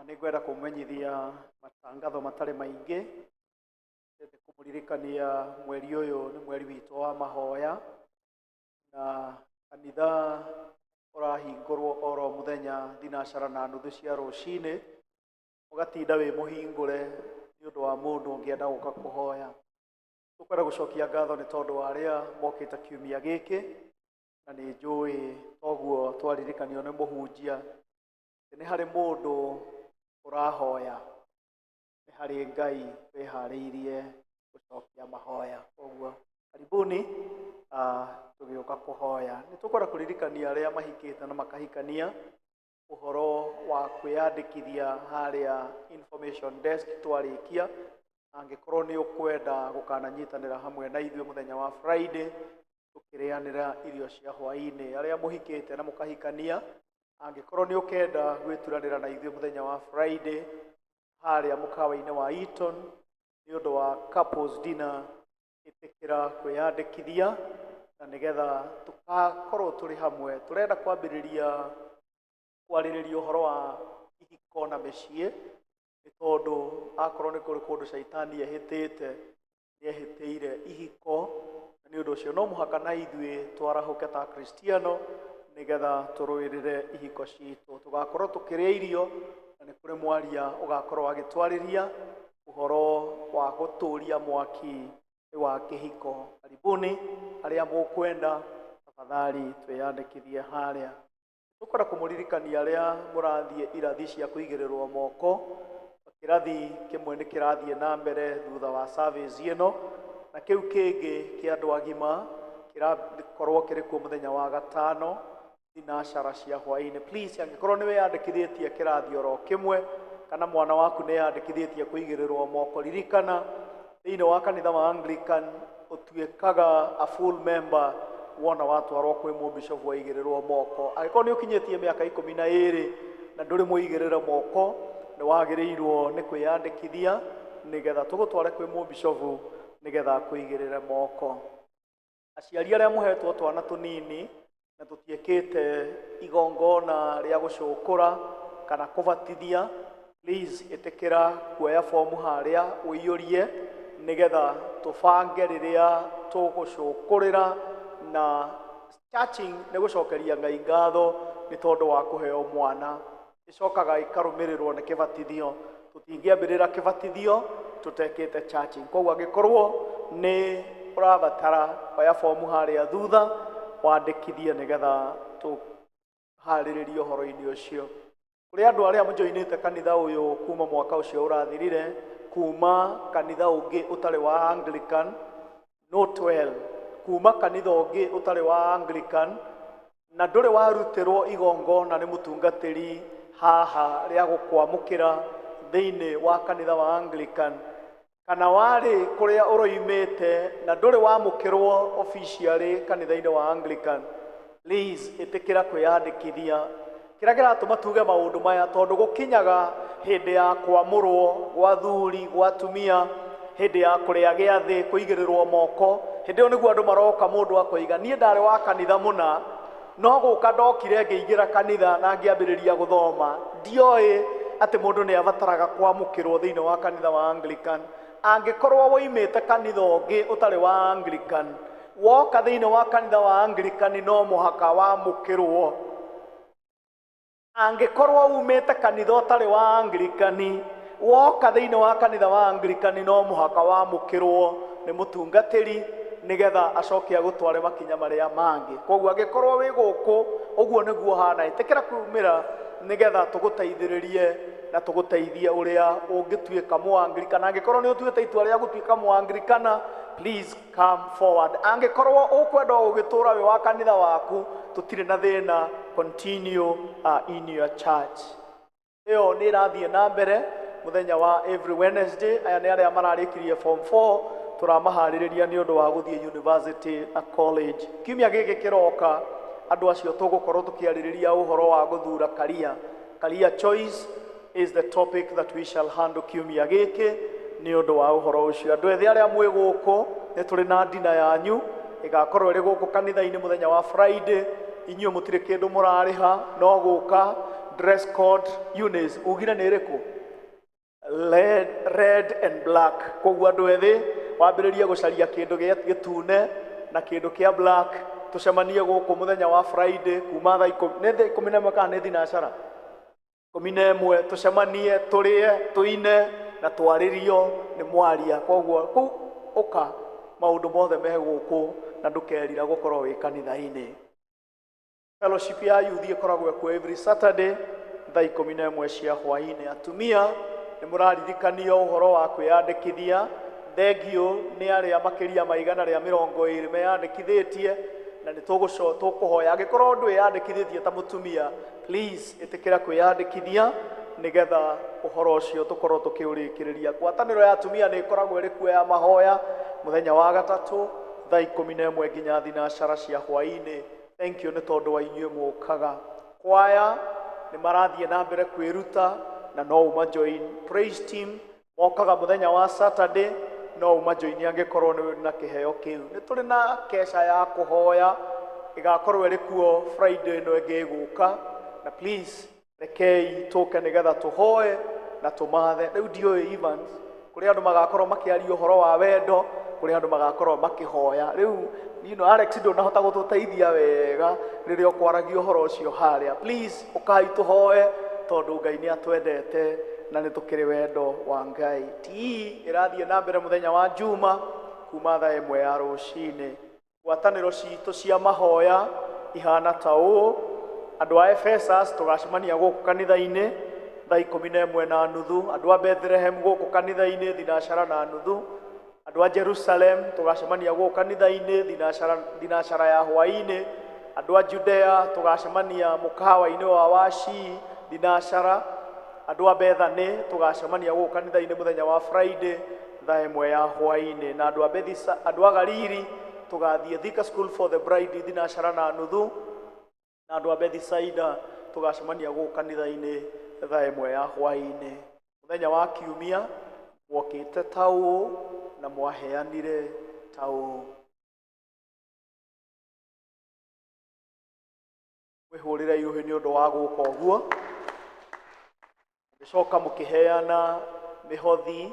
Nĩngwenda kũmenyithia matangatho matarĩ maingĩ. Ndĩrenda kũmũririkania mweri ũyũ nĩ mweri witũ wa mahoya na kanitha ũrahingũrwo oro mũthenya thinacara na nuthu cia rũcinĩ, ũgatinda wĩ mũhingũre nĩ ũndũ wa mũndũ ũngĩenda gũka kũhoya. Tũkwenda gũcokia ngatho nĩ tondũ wa arĩa mokĩte kiumia gĩkĩ na Na nĩ njũĩ toguo twaririkanio nĩ mũhunjia atĩ nĩ harĩ mũndũ ũrahoya, nĩ harĩ Ngai wĩharĩirie gũcokia mahoya. Koguo karibuni tũgĩũka kũhoya. Nĩ tũkwenda kũririkania arĩa mahikĩte na makahikania ũhoro wa kwĩyandĩkithia harĩa information desk twarĩkia. Angĩkorwo nĩ ũkwenda gũkananyitanĩra hamwe na ithuĩ mũthenya wa Friday tũkĩrĩanĩra irio cia hwaĩ-inĩ, arĩa mũhikĩte na mũkahikania, angĩkorwo nĩ ũkenda gwĩturanĩra na ithuĩ mũthenya wa Friday harĩa mũkawa-inĩ wa Eaton nĩ ũndũ wa couples dinner, ĩtĩkĩra kwĩyandĩkithia na nĩgetha tũgakorwo tũrĩ hamwe. Tũrenda kwambĩrĩria kwarĩrĩria ũhoro wa ihiko na mĩciĩ, nĩ tondũ akorwo nĩ kũrĩ kũndũ caitani ehĩtĩte, nĩ ehĩtĩire ihiko, na nĩ ũndũ ũcio no mũhaka na ithuĩ twarahũke ta Akristiano nĩgetha tũrũĩrĩre ihiko citũ. Tũgakorwo tũkĩrĩa irio na nĩ kũrĩ mwaria ũgakorwo agĩtwarĩria ũhoro wa gũtũria mwaki wa kĩhiko. Karibuni arĩa mũkwenda, tafadhali twĩyandĩkithie harĩa. Tũkwenda kũmũririkania arĩa mũrathiĩ irathi cia kũigĩrĩrwo moko. Kĩrathi kĩmwe nĩ kĩrathiĩ na mbere thutha wa service ĩno, na kĩu kĩngĩ kĩa andũ agima kĩrakorwo kĩrĩ kuo mũthenya wa gatano thinacara cia hwaĩ-inĩ. Please, angĩkorwo nĩ wĩyandĩkithĩtie kĩrathi oro kĩmwe kana mwana waku nĩ eyandĩkithĩtie kũigĩrĩrwo moko, ririkana thĩinĩ wa kanitha wa Anglican ũtuĩkaga a full member wona watwarwo kwĩ mũbishofu waigĩrĩrwo moko. Angĩkorwo nĩ ũkinyĩtie mĩaka 12 na ndũrĩ mũigĩrĩre moko, nĩ wagĩrĩirwo nĩ kwĩyandĩkithia nĩgetha tũgũtware kwĩ mũbishofu nĩgetha akũigĩrĩre moko. Aciari arĩa mũhetwo twana tũnini na tũtiĩkĩte igongona rĩa gũcũkũra kana kũbatithia, please ĩtĩkĩra kuoya fomu harĩa ũiyũrie nĩgetha tũbange rĩrĩa tũgũcũkũrĩra. Na churching nĩ gũcokeria Ngai ngatho nĩ tondũ wa kũheo mwana, ĩcokaga ĩkarũmĩrĩrwo nĩ kĩbatithio. Tũtingĩambĩrĩra kĩbatithio tũtekĩte churching. Koguo angĩkorwo nĩ ũrabatara, oya fomu harĩa thutha wandĩkithie nĩgetha tũharĩrĩrie ũhoro-inĩ ũcio. Kũrĩ andũ arĩa mũjoinĩte kanitha ũyũ kuma mwaka ũcio ũrathirire, kuma kanitha ũngĩ ũtarĩ wa Anglican, note well, kuma kanitha ũngĩ ũtarĩ wa Anglican na ndũrĩ warutĩrwo igongona nĩ mũtungatĩri haha rĩa gũkwamũkĩra thĩinĩ wa kanitha wa Anglican, kana warĩ kũrĩa ũroimĩte na ndũrĩ wamũkĩrwo officially kanitha-inĩ wa Anglican, please ĩtĩkĩra kwĩyandĩkithia. Kĩrĩa kĩratũma tuge maũndũ maya tondũ gũkinyaga hĩndĩ ya kwamũrwo gwa thuri gwa atumia, hĩndĩ ya kũrĩa gĩathĩ kũigĩrĩrwo moko, hĩndĩ ĩyo nĩguo andũ maroka mũndũ akoiga niĩ ndarĩ wa kanitha mũna, no gũka ndokire ngĩingĩra kanitha na ngĩambĩrĩria gũthoma, ndioĩ atĩ mũndũ nĩ abataraga kwamũkĩrwo thĩinĩ wa kanitha wa Anglican. Angĩkorwo woimĩte kanitha ũngĩ ũtarĩ wa Anglican, woka thĩinĩ wa kanitha wa Anglican no mũhaka wamũkĩrwo. Angĩkorwo umĩte kanitha ũtarĩ wa Anglican, woka thĩinĩ wa kanitha wa Anglican no mũhaka wamũkĩrwo nĩ mũtungatĩri nĩgetha acoke agũtware makinya marĩa mangĩ. Koguo angĩkorwo wĩ gũkũ ũguo nĩguo hana, ĩtĩkĩra kumĩra nĩgetha tũgũteithĩrĩrie na tũgũteithie ũrĩa ũngĩtuĩka mũanglikana. Angĩkorwo nĩ ũtuĩte itua rĩa gũtuĩka mũanglikana, please come forward. Angĩkorwo ũkwenda gũgĩtũra wĩ wa kanitha waku, tũtirĩ na thĩna, continue in your church. Ĩyo nĩ ĩrathiĩ na mbere mũthenya wa every Wednesday. Aya nĩ arĩa mararĩkirie form 4, tũramaharĩrĩria nĩ ũndũ wa gũthiĩ university na college. Kiumia gĩkĩ kĩroka andũ acio tũgũkorwo tũkĩarĩrĩria ũhoro wa gũthura career. Career choice is the topic that we shall handle kiumia gĩkĩ nĩ ũndũ wa ũhoro ũcio. Andũ ethĩ arĩa mwĩ gũkũ, nĩ tũrĩ na ndina yanyu ĩgakorwo ĩrĩ gũkũ kanitha-inĩ mũthenya wa Friday. Inyuĩ mũtirĩ kĩndũ mũrarĩha, no gũka. Dress code Eunice, ugire nĩ ĩrĩkũ? Red and black. Koguo andũ ethĩ wambĩrĩrie gũcaria kĩndũ gĩtune na kĩndũ kĩa black, tũcemanie gũkũ mũthenya wa Friday kuma thaa ikũmi, nĩ thaa 11 kana nĩ thinacara 11, tũcemanie tũrĩe tũine na twarĩrio nĩ mwaria. Koguo kũu ũka maũndũ mothe me gũkũ na ndũkerira gũkorwo wĩ kanitha-inĩ. Fellowship ya youth ĩkoragwo kuo every Saturday thaa 11 cia hwaĩ-inĩ. Atumia nĩ mũraririkanio ũhoro wa kwĩyandĩkithia. Thengio nĩ arĩa makĩria ma 120 meyandĩkithĩtie, na nĩ tũkũhoya angĩkorwo ndwĩyandĩkithĩtie ta mũtumia, please ĩtĩkĩra kwĩyandĩkithia nĩgetha ũhoro ũcio tũkorwo tũkĩũrĩkĩrĩria. Ngwatanĩro ya atumia nĩ ĩkoragwo ĩrĩ kuo ya mahoya mũthenya wa gatatũ thaa 11 nginya thinacara cia hwaĩ-inĩ. Thank you nĩ tondũ wa inyuĩ mũkaga. Kwaya nĩ marathiĩ na mbere kwĩruta na no ũma join. Praise team mokaga mũthenya wa Saturday, no ũma join angĩkorwo nĩ na kĩheo kĩu. Nĩ tũrĩ na kesha ya kũhoya ĩgakorwo ĩrĩ kuo Friday ĩno ĩngĩ ĩgũka, na please rekei tũke nĩgetha tũhoe na tũmathe. Rĩu ndiũĩ Evans, kũrĩ andũ magakorwo makĩaria ũhoro wa wendo, kũrĩ andũ magakorwo makĩhoya. Rĩu Alex ndũnahota gũtũteithia wega rĩrĩa ũkwaragia ũhoro ũcio harĩa. Please ũkai tũhoe tondũ Ngai nĩ atwendete na nĩ tũkĩrĩ wendo wa Ngai. TE ĩrathiĩ na mbere mũthenya wa Juma kuma thaa 1 ya rũcinĩ. Ngwatanĩro citũ cia mahoya ihana ta ũũ: andũ a Ephesus tũgacemania gũkũ kanitha-inĩ thaa 11:30, andũ a Bethlehem gũkũ kanitha-inĩ thinacara na nuthu, andũ a Jerusalem tũgacemania gũkũ kanitha-inĩ thinacara ya hwaĩ-inĩ, andũ a Judea tũgacemania mũkawa-inĩ wa Waci thinacara, andũ a Bethany tũgacemania gũkũ kanitha-inĩ mũthenya wa Friday thaa 1 ya hwaĩ-inĩ, na andũ a Bethisa, andũ a Galili tũgathiĩ Thika School for the Blind thinacara na nuthu, na andũ a Bethisaida tũgacemania gũkũ kanitha-inĩ thaa 1 ya hwaĩ-inĩ. Mũthenya wa Kiumia mwokĩte ta ũũ na mwaheanire ta ũũ. Mwĩhũrĩre iruhĩ nĩ ũndũ wa gũka ũguo. Mũgĩcoka mũkĩheana mĩhothi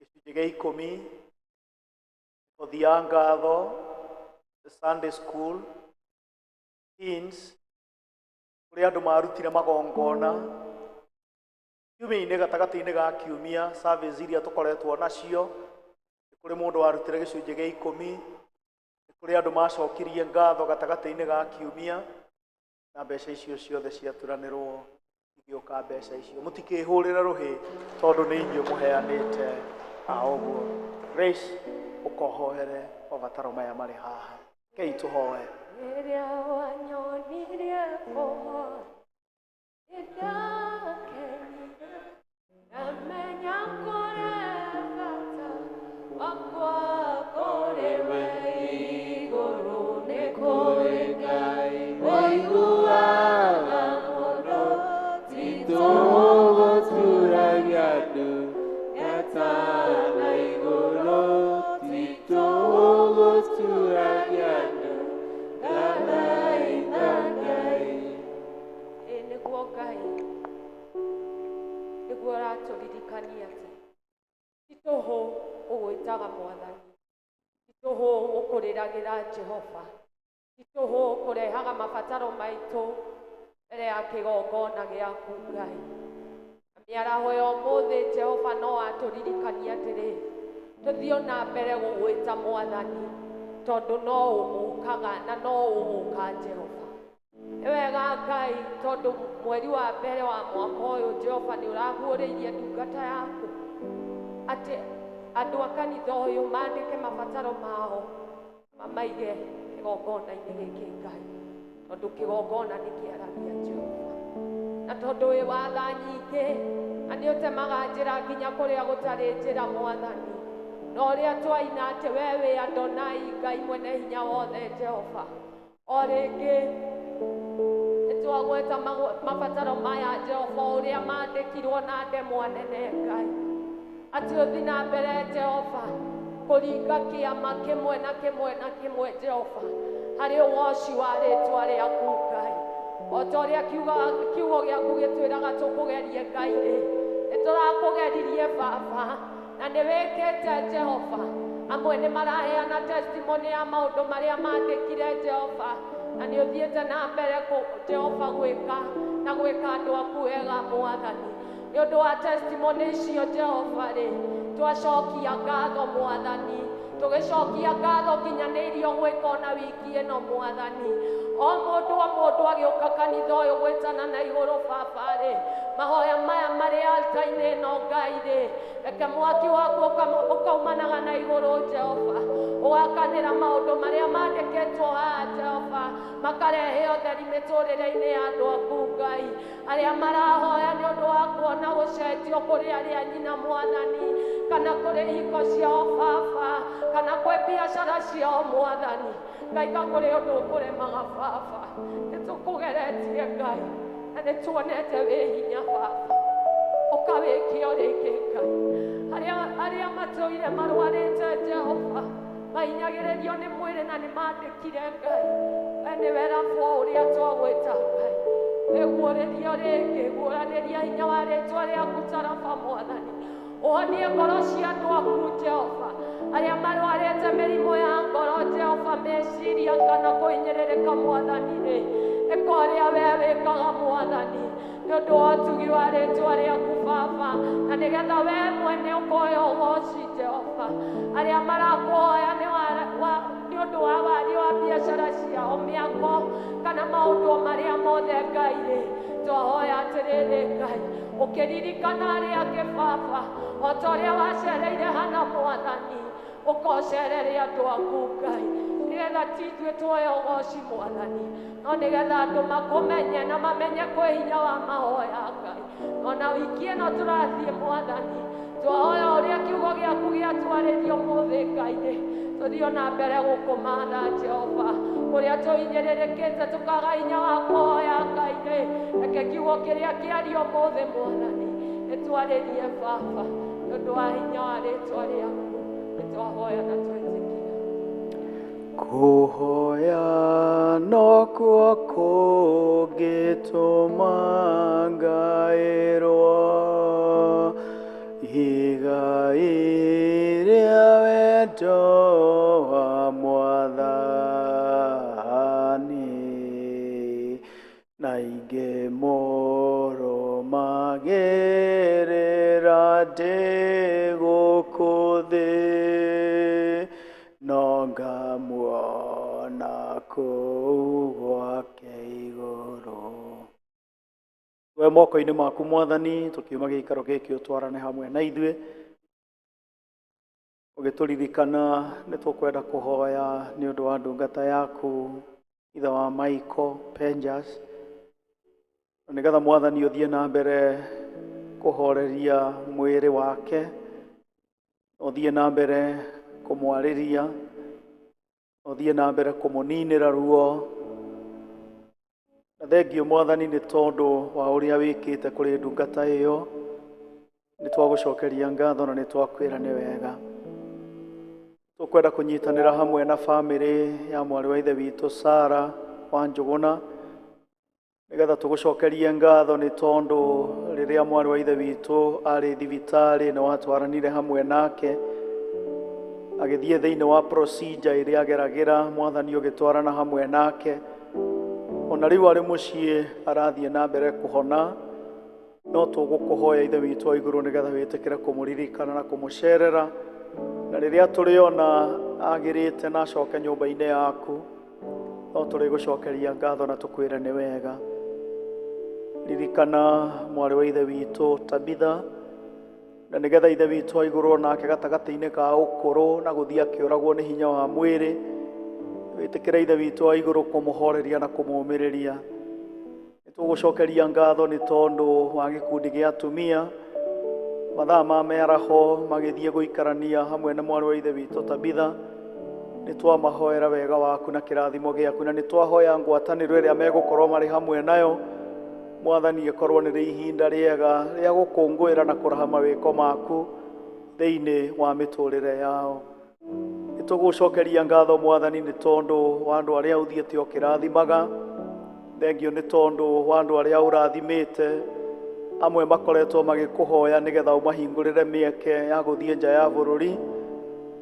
gĩcunjĩ gĩa 10, mĩhothi ya ngatho, the Sunday school, teens, kũrĩ andũ marutire magongona. Kiumia-inĩ gatagatĩ-inĩ ga kiumia service iria tũkoretwo nacio, nĩ kũrĩ mũndũ warutire gĩcunjĩ gĩa 10, nĩ kũrĩ andũ macokirie ngatho gatagatĩ-inĩ ga kiumia, na mbeca icio ciothe ciaturanĩrwo igĩũka mbeca icio. Mũtikĩhũrĩre rũhĩ tondũ nĩ inyuĩ mũheanĩte a ũguo. Grace, ũkohoere mabataro maya marĩ haha. Kei tũhoe. Rĩrĩa wanyonirie kũhoya, nĩndakenire, ndamenya kũrĩ bata wakwa kũrĩ we igũrũ nĩ kũrĩ Ngai ũiguaga mũndũ ti tũgũturagia andũ gatana igũrũ, ti tũgũturagia andũ gathaitha Ngai. Ĩ nĩguo Ngai, nĩguo ũratũririkania atĩ ti tũhũ ũgwĩtaga Mwathani, ti tũhũ ũkũrĩragĩra Jehova, ti tũhũ kũrehaga mabataro maitũ mbere ya kĩgongona gĩaku Ngai. Na mĩaraho ya ũmũthĩ Jehova no atũririkania atĩrĩ, tũthiĩ na mbere gũgwĩta Mwathani tondũ no ũũkaga na no ũgũka Jehova. Nĩ wega Ngai tondũ mweri wa mbere wa mwaka ũyũ Jehova nĩ ũraguũrĩirie ndungata yaku atĩ andũ a kanitha ũyũ mandĩke mabataro mao mamaige kĩgongona-inĩ gĩkĩ Ngai, tondũ kĩgongona nĩ kĩaragia Jehova, na tondũ wĩ wa tha nyingĩ na nĩ ũtemaga njĩra nginya kũrĩa gũtarĩ njĩra Mwathani, na ũrĩa twaina atĩ we wĩ Adonai Ngai mwene hinya wothe Jehova. O rĩngĩ nĩtwagweta mabataro maya Jehova ũrĩa mandĩkirwo na ndemwa nene Ngai, atĩ ũthiĩ na mbere Jehova kũringa kĩama kĩmwe na kĩmwe na kĩmwe Jehova harĩ ũgoci wa rĩtwa rĩaku Ngai. O ta ũrĩa kiugo gĩaku gĩtwĩraga tũkũgerie Ngai rĩ, nĩtũrakũgeririe Baba na nĩ wĩkĩte Jehova. Amwe nĩ maraheana testimony ya maũndũ marĩa mandĩkire Jehova, na nĩ ũthiĩte na mbere Jehova gwĩka na gwĩka andũ aku wega Mwathani. Nĩ ũndũ wa testimony icio Jehova rĩ, twacokia ngatho Mwathani, Tũgĩcokia ngatho nginyanĩirio gwĩka ona wiki ĩno Mwathani. O mũndũ o mũndũ agĩũka kanitha ũyũ gwĩtana na igũrũ baba rĩ, mahoya maya marĩ altar-inĩ ĩno Ngai rĩ, reke mwaki waku ũkaumanaga na igũrũ Jehova, ũgakanĩra maũndũ marĩa mandĩkĩtwo haha Jehova, makarehe ũtheri mĩtũrĩre-inĩ ya andũ aku Ngai. Arĩa marahoya nĩ ũndũ wa kuona gũcenjio kũrĩ arĩa nyina Mwathani, kana kũrĩ ihiko ciao baba, kana kwĩ biacara ciao Mwathani. Ngai ka kũrĩ ũndũ ũkũremaga baba, nĩ tũkũgeretie Ngai, na nĩ tuonete wĩ hinya baba, ũkawĩkia o rĩngĩ Ngai. Arĩa matũire marwarĩte Jehova, mahinyagĩrĩrio nĩ mwĩrĩ na nĩ mandĩkire Ngai, we nĩwe Raba ũrĩa twagwĩta Ngai. Wĩguũrĩrie rĩngĩ, guũranĩria hinya wa rĩtwa rĩaku ta Raba Mwathani. Ũhonie ngoro cia andũ aku Jehova, arĩa marwarĩte mĩrimũ ya ngoro Jehova, meciria kana kũhinyĩrĩrĩka Mwathani rĩ, ĩka ũrĩa we wĩkaga Mwathani, nĩ ũndũ wa ũtugi wa rĩtwa rĩaku baba, na nĩgetha we mwene ũkoya ũgoci Jehova. Arĩa marakũhoya nĩ ũndũ wa wariĩ wa biacara ciao, mĩako kana maũndũ marĩa mothe Ngai rĩ, twahoya atĩrĩrĩ Ngai, ũkĩririkana arĩa angĩ baba, o ta ũrĩa wacereire Hana Mwathani, ũkocerere andũ aku Ngai, nĩgetha ti ithuĩ tuoye ũgoci Mwathani, no nĩgetha andũ makũmenye na mamenye kwĩ hinya wa mahoya Ngai. Ona wiki ĩno tũrathiĩ Mwathani, twahoya ũrĩa kiugo gĩaku gĩatwarĩrio ũmũthĩ Ngai rĩ, tũthiĩ na mbere gũkũmatha Jehova, kũrĩa tũhinyĩrĩrĩkĩte tũkaga hinya wa kũhoya Ngai rĩ, reke kiugo kĩrĩa kĩario ũmũthĩ Mwathani ĩtwarĩrie baba, nĩ ũndũ wa hinya wa rĩtwa rĩaku, nĩtwahoya na twetĩkia. Kũhoya nokuo kũngĩtũma ngaĩrwo igai rĩa wendo wa Mwathani, na ingĩ mũrũmagĩrĩra ndĩ gũkũ thĩ, no ngamuona kũu gwake igũrũ. We moko-inĩ maku Mwathani, tũkiuma gĩikaro gĩkĩ ũtwarane hamwe na ithuĩ, ũgĩtũririkana nĩ tũkwenda kũhoya nĩ ũndũ wa ndungata yaku ithe wa Michael Penjas, na nĩgetha Mwathani ũthiĩ na mbere kũhoreria mwĩrĩ wake, ũthiĩ na mbere kũmwarĩria, ũthiĩ na mbere kũmũninĩra ruo. Na thengio Mwathani nĩ tondũ wa ũrĩa wĩkĩte kũrĩ ndungata ĩyo, nĩ twagũcokeria ngatho na nĩ twakwĩra nĩ wega. Tũkwenda kũnyitanĩra hamwe na bamĩrĩ ya mwarĩ wa ithe witũ Sara wa Njũgũna, nĩgetha tũgũcokerie ngatho nĩ tondũ rĩrĩa mwarĩ wa ithe witũ arĩ thibitarĩ nĩ watwaranire hamwe nake, agĩthiĩ thĩinĩ wa procedure ĩrĩa ageragĩra, Mwathani ũgĩtwarana hamwe nake. Ona rĩu arĩ mũciĩ arathiĩ na mbere kũhona, no tũgũkũhoya ithe witũ wa igũrũ nĩgetha wĩtĩkĩre kũmũririkana na kũmũcerera, na rĩrĩa tũrĩona agĩrĩte na acoke nyũmba-inĩ yaku, no tũrĩgũcokeria ngatho na tũkwĩre nĩ wega. Ririkana mwarĩ wa ithe witũ Tabitha, na nĩgetha ithe witũ wa igũrũ nake gatagatĩ-inĩ ka ũkũrũ na gũthiĩ akĩũragwo nĩ hinya wa mwĩrĩ, wĩtĩkĩre ithe witũ wa igũrũ kũmũhoreria na kũmũũmĩrĩria. Nĩtũgũcokeria ngatho nĩ tondũ wa gĩkundi gĩa atumia mathaa ma mĩaraho magĩthiĩ gũikarania hamwe na mwarĩ wa ithe witũ Tabitha, nĩ twamahoera wega waku na kĩrathimo gĩaku, na nĩ twahoya ngwatanĩro ĩrĩa megũkorwo marĩ hamwe nayo Mwathani, ĩkorwo nĩ ihinda rĩega rĩa gũkũngũĩra na kũraha mawĩko maku thĩinĩ wa mĩtũrĩre yao. Nĩtũgũcokeria ngatho Mwathani nĩ tondũ wa andũ arĩa ũthiĩte ũkĩrathimaga, thengio nĩ tondũ wa andũ arĩa ũrathimĩte, amwe makoretwo magĩkũhoya nĩgetha ũmahingũrĩre mĩeke ya gũthiĩ nja ya bũrũri,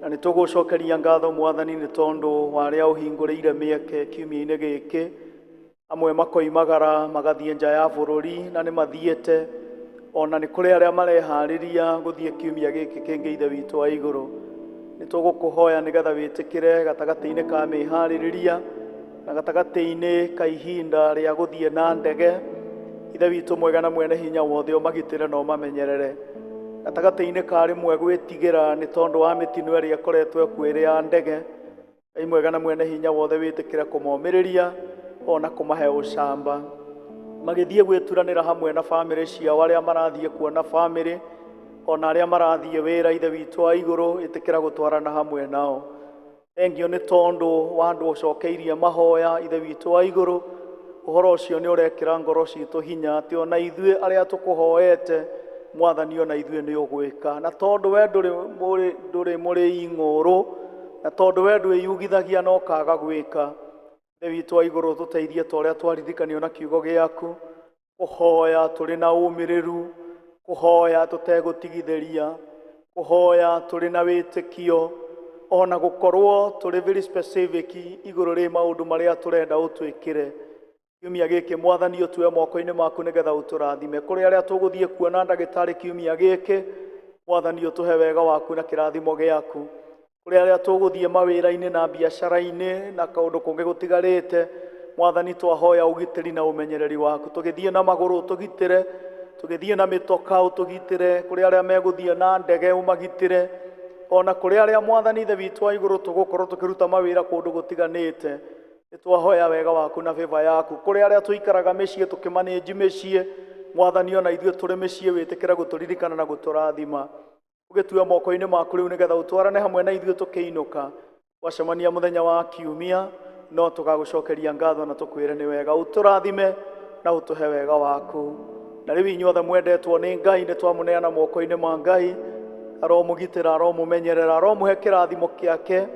na nĩtũgũcokeria ngatho Mwathani nĩ tondũ wa arĩa ũhingũrĩire mĩeke kiumia-inĩ gĩkĩ, amwe makoimagara magathiĩ nja ya bũrũri na nĩ mathiĩte, ona nĩ kũrĩ arĩa mareharĩria gũthiĩ kiumia gĩkĩ kĩngĩ ithe witũ wa igũrũ. Nĩ tũgũkũhoya nĩgetha wĩtĩkĩre gatagatĩ-inĩ ka mĩharĩrĩria na gatagatĩ-inĩ ka ihinda rĩa gũthiĩ na ndege. Ithe witũ mwega na mwene hinya wothe, ũmagitĩre na ũmamenyerere gatagatĩ-inĩ ka rĩmwe gwĩtigĩra nĩ tondũ wa mĩtino ĩrĩa ĩkoretwo ĩkuo ĩrĩ ya ndege. Ngai mwega na mwene hinya wothe, wĩtĩkĩre kũmomĩrĩria ona kũmahe ũcamba magĩthiĩ gwĩturanĩra hamwe na bamĩrĩ ciao, arĩa marathiĩ kuona bamĩrĩ ona arĩa marathiĩ wĩra. Ithe witũ wa igũrũ, ĩtĩkĩra gũtwarana hamwe nao. Thengio nĩ tondũ wa andũ ũcokeirie mahoya. Ithe witũ wa igũrũ, ũhoro ũcio nĩ ũrekĩra ngoro citũ hinya atĩ ona ithuĩ arĩa tũkũhoete, Mwathani, ona ithuĩ nĩ ũgwĩka. Na tondũ we ndũrĩ mũrĩ ing'ũrũ, na tondũ we ndwĩyugithagia na ũkaga gwĩka, Ithe witũ wa igũrũ, tũteithie ta ũrĩa twaririkanio na kiugo gĩaku, kũhoya tũrĩ na ũmĩrĩru, kũhoya tũtegũtigithĩria, kũhoya tũrĩ na wĩtĩkio, ona gũkorwo tũrĩ very specific igũrũ rĩ maũndũ marĩa tũrenda ũtwĩkĩre. Kiumia gĩkĩ, Mwathani, ũtue moko-inĩ maku nĩgetha ũtũrathime. Kũrĩ arĩa tũgũthiĩ kuona ndagĩtarĩ kiumia gĩkĩ, Mwathani, ũtũhe wega waku na kĩrathimo gĩaku. Kũrĩ arĩa tũgũthiĩ mawĩra-inĩ na biacara-inĩ na kaũndũ kũngĩ gũtigarĩte, Mwathani, twahoya ũgitĩri na ũmenyereri waku. Tũgĩthiĩ na magũrũ ũtũgitĩre, tũgĩthiĩ na mĩtoka ũtũgitĩre, kũrĩ arĩa megũthiĩ na ndege ũmagitĩre, ona kũrĩ arĩa, Mwathani Ithe witũ wa igũrũ, tũgũkorwo tũkĩruta mawĩra kũndũ gũtiganĩte, nĩ twahoya wega waku na favor yaku. Kũrĩ arĩa tũikaraga mĩciĩ tũkĩmanĩnji mĩciĩ, Mwathani, ona ithuĩ tũrĩ mĩciĩ wĩtĩkĩre gũtũririkana na gũtũrathima. Ũgĩtue moko-inĩ maku rĩu nĩgetha ũtwarane hamwe na ithuĩ tũkĩinũka. Twacemania mũthenya wa kiumia, no tũgagũcokeria ngatho na tũkwĩre nĩ wega. Ũtũrathime na ũtũhe wega waku. Na rĩu inyuothe mwendetwo nĩ Ngai, nĩ twamũneana moko-inĩ ma Ngai. Aromũgitĩra, aromũmenyerera, aromũhe kĩrathimo kĩake,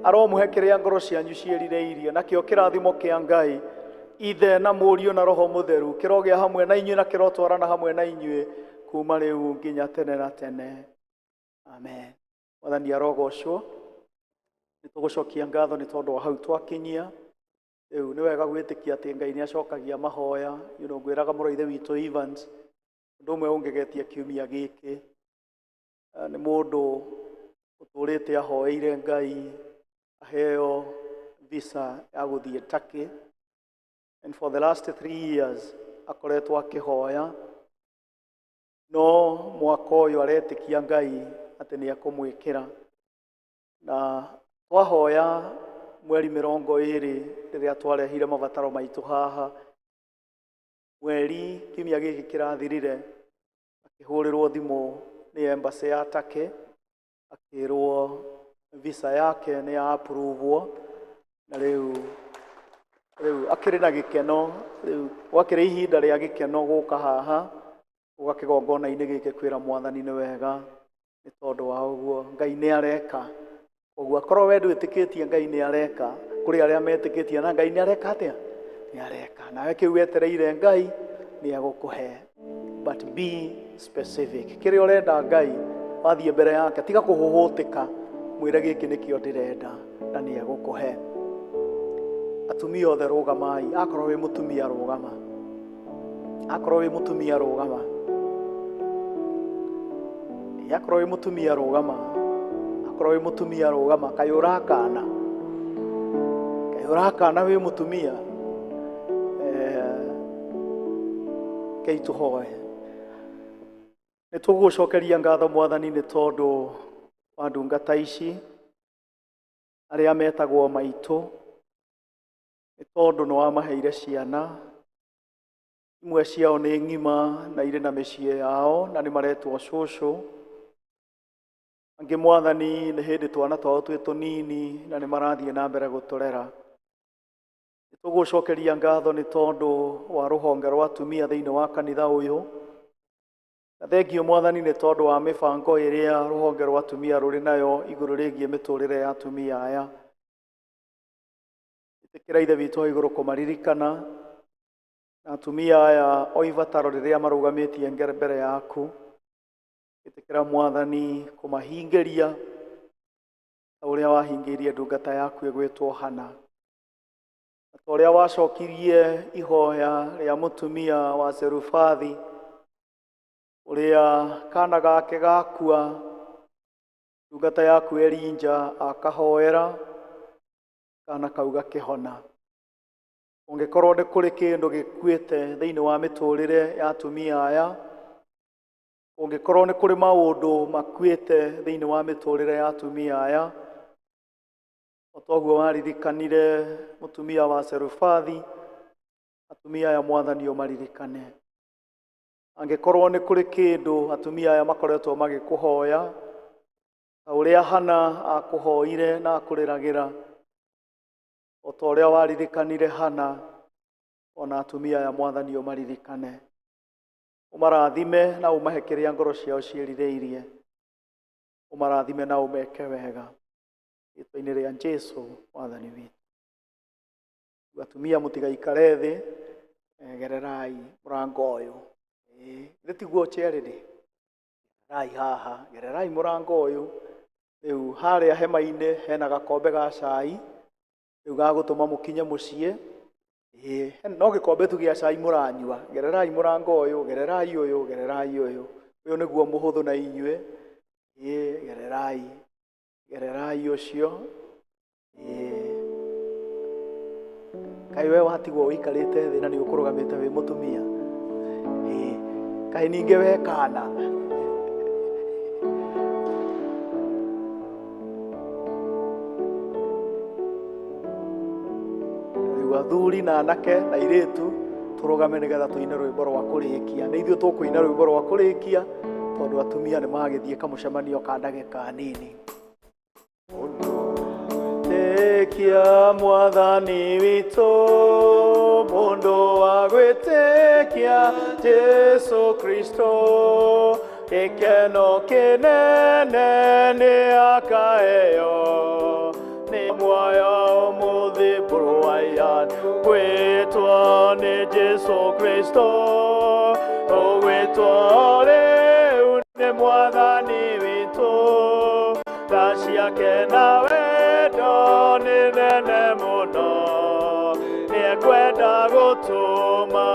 aromũhe kĩrĩa ngoro cianyu ciĩrirĩirie. Nakĩo kĩrathimo kĩa Ngai Ithe na Mũriũ na Roho Mũtheru kĩrogĩa hamwe na inyuĩ na kĩrotwarana hamwe na inyuĩ kuma rĩu nginya tene na tene. Amen. Mwathani arogocwo. Nĩ tũgũcokia ngatho nĩ tondũ wa hau twakinyia. Rĩu nĩ wega gwĩtĩkia atĩ Ngai nĩ acokagia mahoya. Ngwĩraga mũrũ ithe witũ Evans, ũndũ ũmwe ũngegetie kiumia gĩkĩ, nĩ mũndũ ũtũrĩte ahoeire Ngai aheo visa ya gũthiĩ Turkey, and for the last 3 years akoretwo akĩhoya, no mwaka ũyũ aretĩkia Ngai atĩ nĩ ekũmwĩkĩra. Na twahoya mweri 20 rĩrĩa twarehire mabataro maitũ haha, mweri kiumia gĩkĩ kĩrathirire akĩhũrĩrwo thimũ nĩ embassy ya Turkey, akĩrwo visa yake nĩ ya approve. Na rĩu akĩrĩ na gĩkeno. Rĩu gwakĩrĩ ihinda rĩa gĩkeno gũka haha, gũka kĩgongona-inĩ gĩkĩ kwĩra Mwathani nĩ wega nĩ tondũ wa ũguo Ngai nĩ areka. Koguo akorwo we ndwĩtĩkĩtie Ngai nĩ areka, kũrĩ arĩa metĩkĩtie na Ngai nĩ areka atĩa? Nĩ areka. Nawe kĩu wetereire, Ngai nĩ egũkũhe, but be specific. Kĩrĩa ũrenda Ngai, wathiĩ mbere yake, tiga kũhũhũtĩka, mwĩre gĩkĩ nĩkĩo ndĩrenda, na nĩ egũkũhe. Atumia othe rũgamai. Akorwo wĩ mũtumia, rũgama. Akorwo wĩ mũtumia, rũgama. Ĩ, akorwo wĩ mũtumia, rũgama. Akorwo wĩ mũtumia, rũgama. Kaĩ ũrakana? Kaĩ ũrakana wĩ mũtumia? Kei tũhoe. Nĩ tũgũcokeria ngatho, Mwathani, nĩ tondũ wa ndungata ici arĩa metagwo maitũ, nĩ tondũ nĩ wamaheire ciana. Imwe ciao nĩ ng'ima na irĩ na mĩciĩ yao na nĩ maretwo cũcũ. Angĩ, Mwathani, nĩ hĩndĩ twana twao twĩ tũnini na nĩ marathiĩ na mbere gũtũrera. Nĩ tũgũcokeria ngatho nĩ tondũ wa rũhonge rwa atumia thĩinĩ wa kanitha ũyũ. Na thengio, Mwathani, nĩ tondũ wa mĩbango ĩrĩa rũhonge rwa atumia rũrĩ nayo igũrũ rĩgiĩ mĩtũrĩre ya atumia aya. Ĩtĩkĩra, Ithe witũ wa igũrũ, kũmaririkana na atumia aya o ibataro rĩrĩa marũgamĩtie mbere yaku. Ĩtĩkĩra, Mwathani, kũmahingĩria ta ũrĩa wahingĩirie ndungata yaku ĩgwĩtwo Hana, na ta ũrĩa wacokirie ihoya rĩa mũtumia wa Zerufathi ũrĩa kana gake gakua. Ndungata yaku Elijah akahoera kana kau gakĩhona. Ũngĩkorwo nĩ kũrĩ kĩndũ gĩkuĩte thĩinĩ wa mĩtũrĩre ya atumia aya, ũngĩkorwo nĩ kũrĩ maũndũ makuĩte thĩinĩ wa mĩtũrĩre ya atumia aya, o toguo waririkanire mũtumia wa Serufathi, atumia aya Mwathani ũmaririkane. Angĩkorwo nĩ kũrĩ kĩndũ atumia aya makoretwo magĩkũhoya, ta ũrĩa Hana akũhoire na akũrĩragĩra, o ta ũrĩa waririkanire Hana, ona atumia aya Mwathani ũmaririkane. Ũmarathime na ũmahe kĩrĩa ngoro ciao ciĩrirĩirie. Ũmarathime na ũmeke wega. Rĩĩtwa-inĩ rĩa Jesũ Mwathani witũ. Atumia mũtigaikare thĩ, gererai mũrango ũyũ. Githĩ tiguo Charity? Gererai haha, gererai mũrango ũyũ. Rĩu harĩa hema-inĩ hena gakombe ga cai, rĩu gagũtũma mũkinye mũciĩ. No gĩkombe tu gĩa cai mũranyua. Gererai mũrango ũyũ, gererai ũyũ, gererai ũyũ. Ũyũ nĩguo mũhũthũ na inyuĩ. Gererai, gererai ũcio. Kaĩ we watigwo ũikarĩte thĩ na nĩ ũkũrũgamĩte wĩ mũtumia? Kaĩ ningĩ we kana? Rĩu athuri na anake na airĩtu tũrũgame nĩgetha tũine rwĩmbo rwa kũrĩkia. Nĩ ithuĩ tũkũina rwĩmbo rwa kũrĩkia tondũ atumia nĩ magĩthiĩ kamũcemanio ka ndagĩka nini. Gwĩtĩkia Mwathani witũ, mũndũ wa gwĩtĩkia Jesũ Kristo, gĩkeno kĩnene nĩ akaheo, nĩ muoyo ũmũthĩ mũrũaya gwĩtwo nĩ Jesũ Kristo, ũgwĩtwo rĩu nĩ Mwathani witũ, tha ciake na wendo nĩ nene mũno, nĩekwenda gũtũma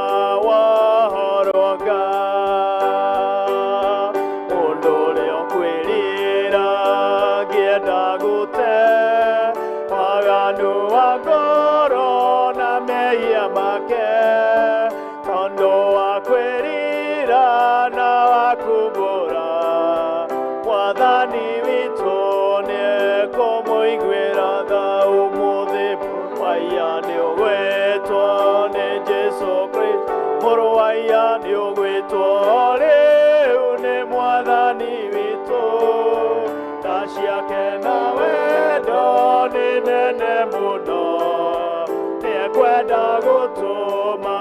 wohorwo Ngai. Mũndũ ũrĩa ũkwĩrira angĩenda gũte waganu wa ngoro na mehia make, tondũ wa kwĩrira na wa kumbũra, Mwathani witũ nĩekũmũiguĩra tha ũmũthĩ. Mũrũwaiya nĩũgwĩtwo nĩ Jesũ Kristo, mũrũwaiya nĩũgwĩtwo rĩu nĩ Mwathani witũ, tha ciake na wendo nĩ nene mũno, nĩekwenda gũtũma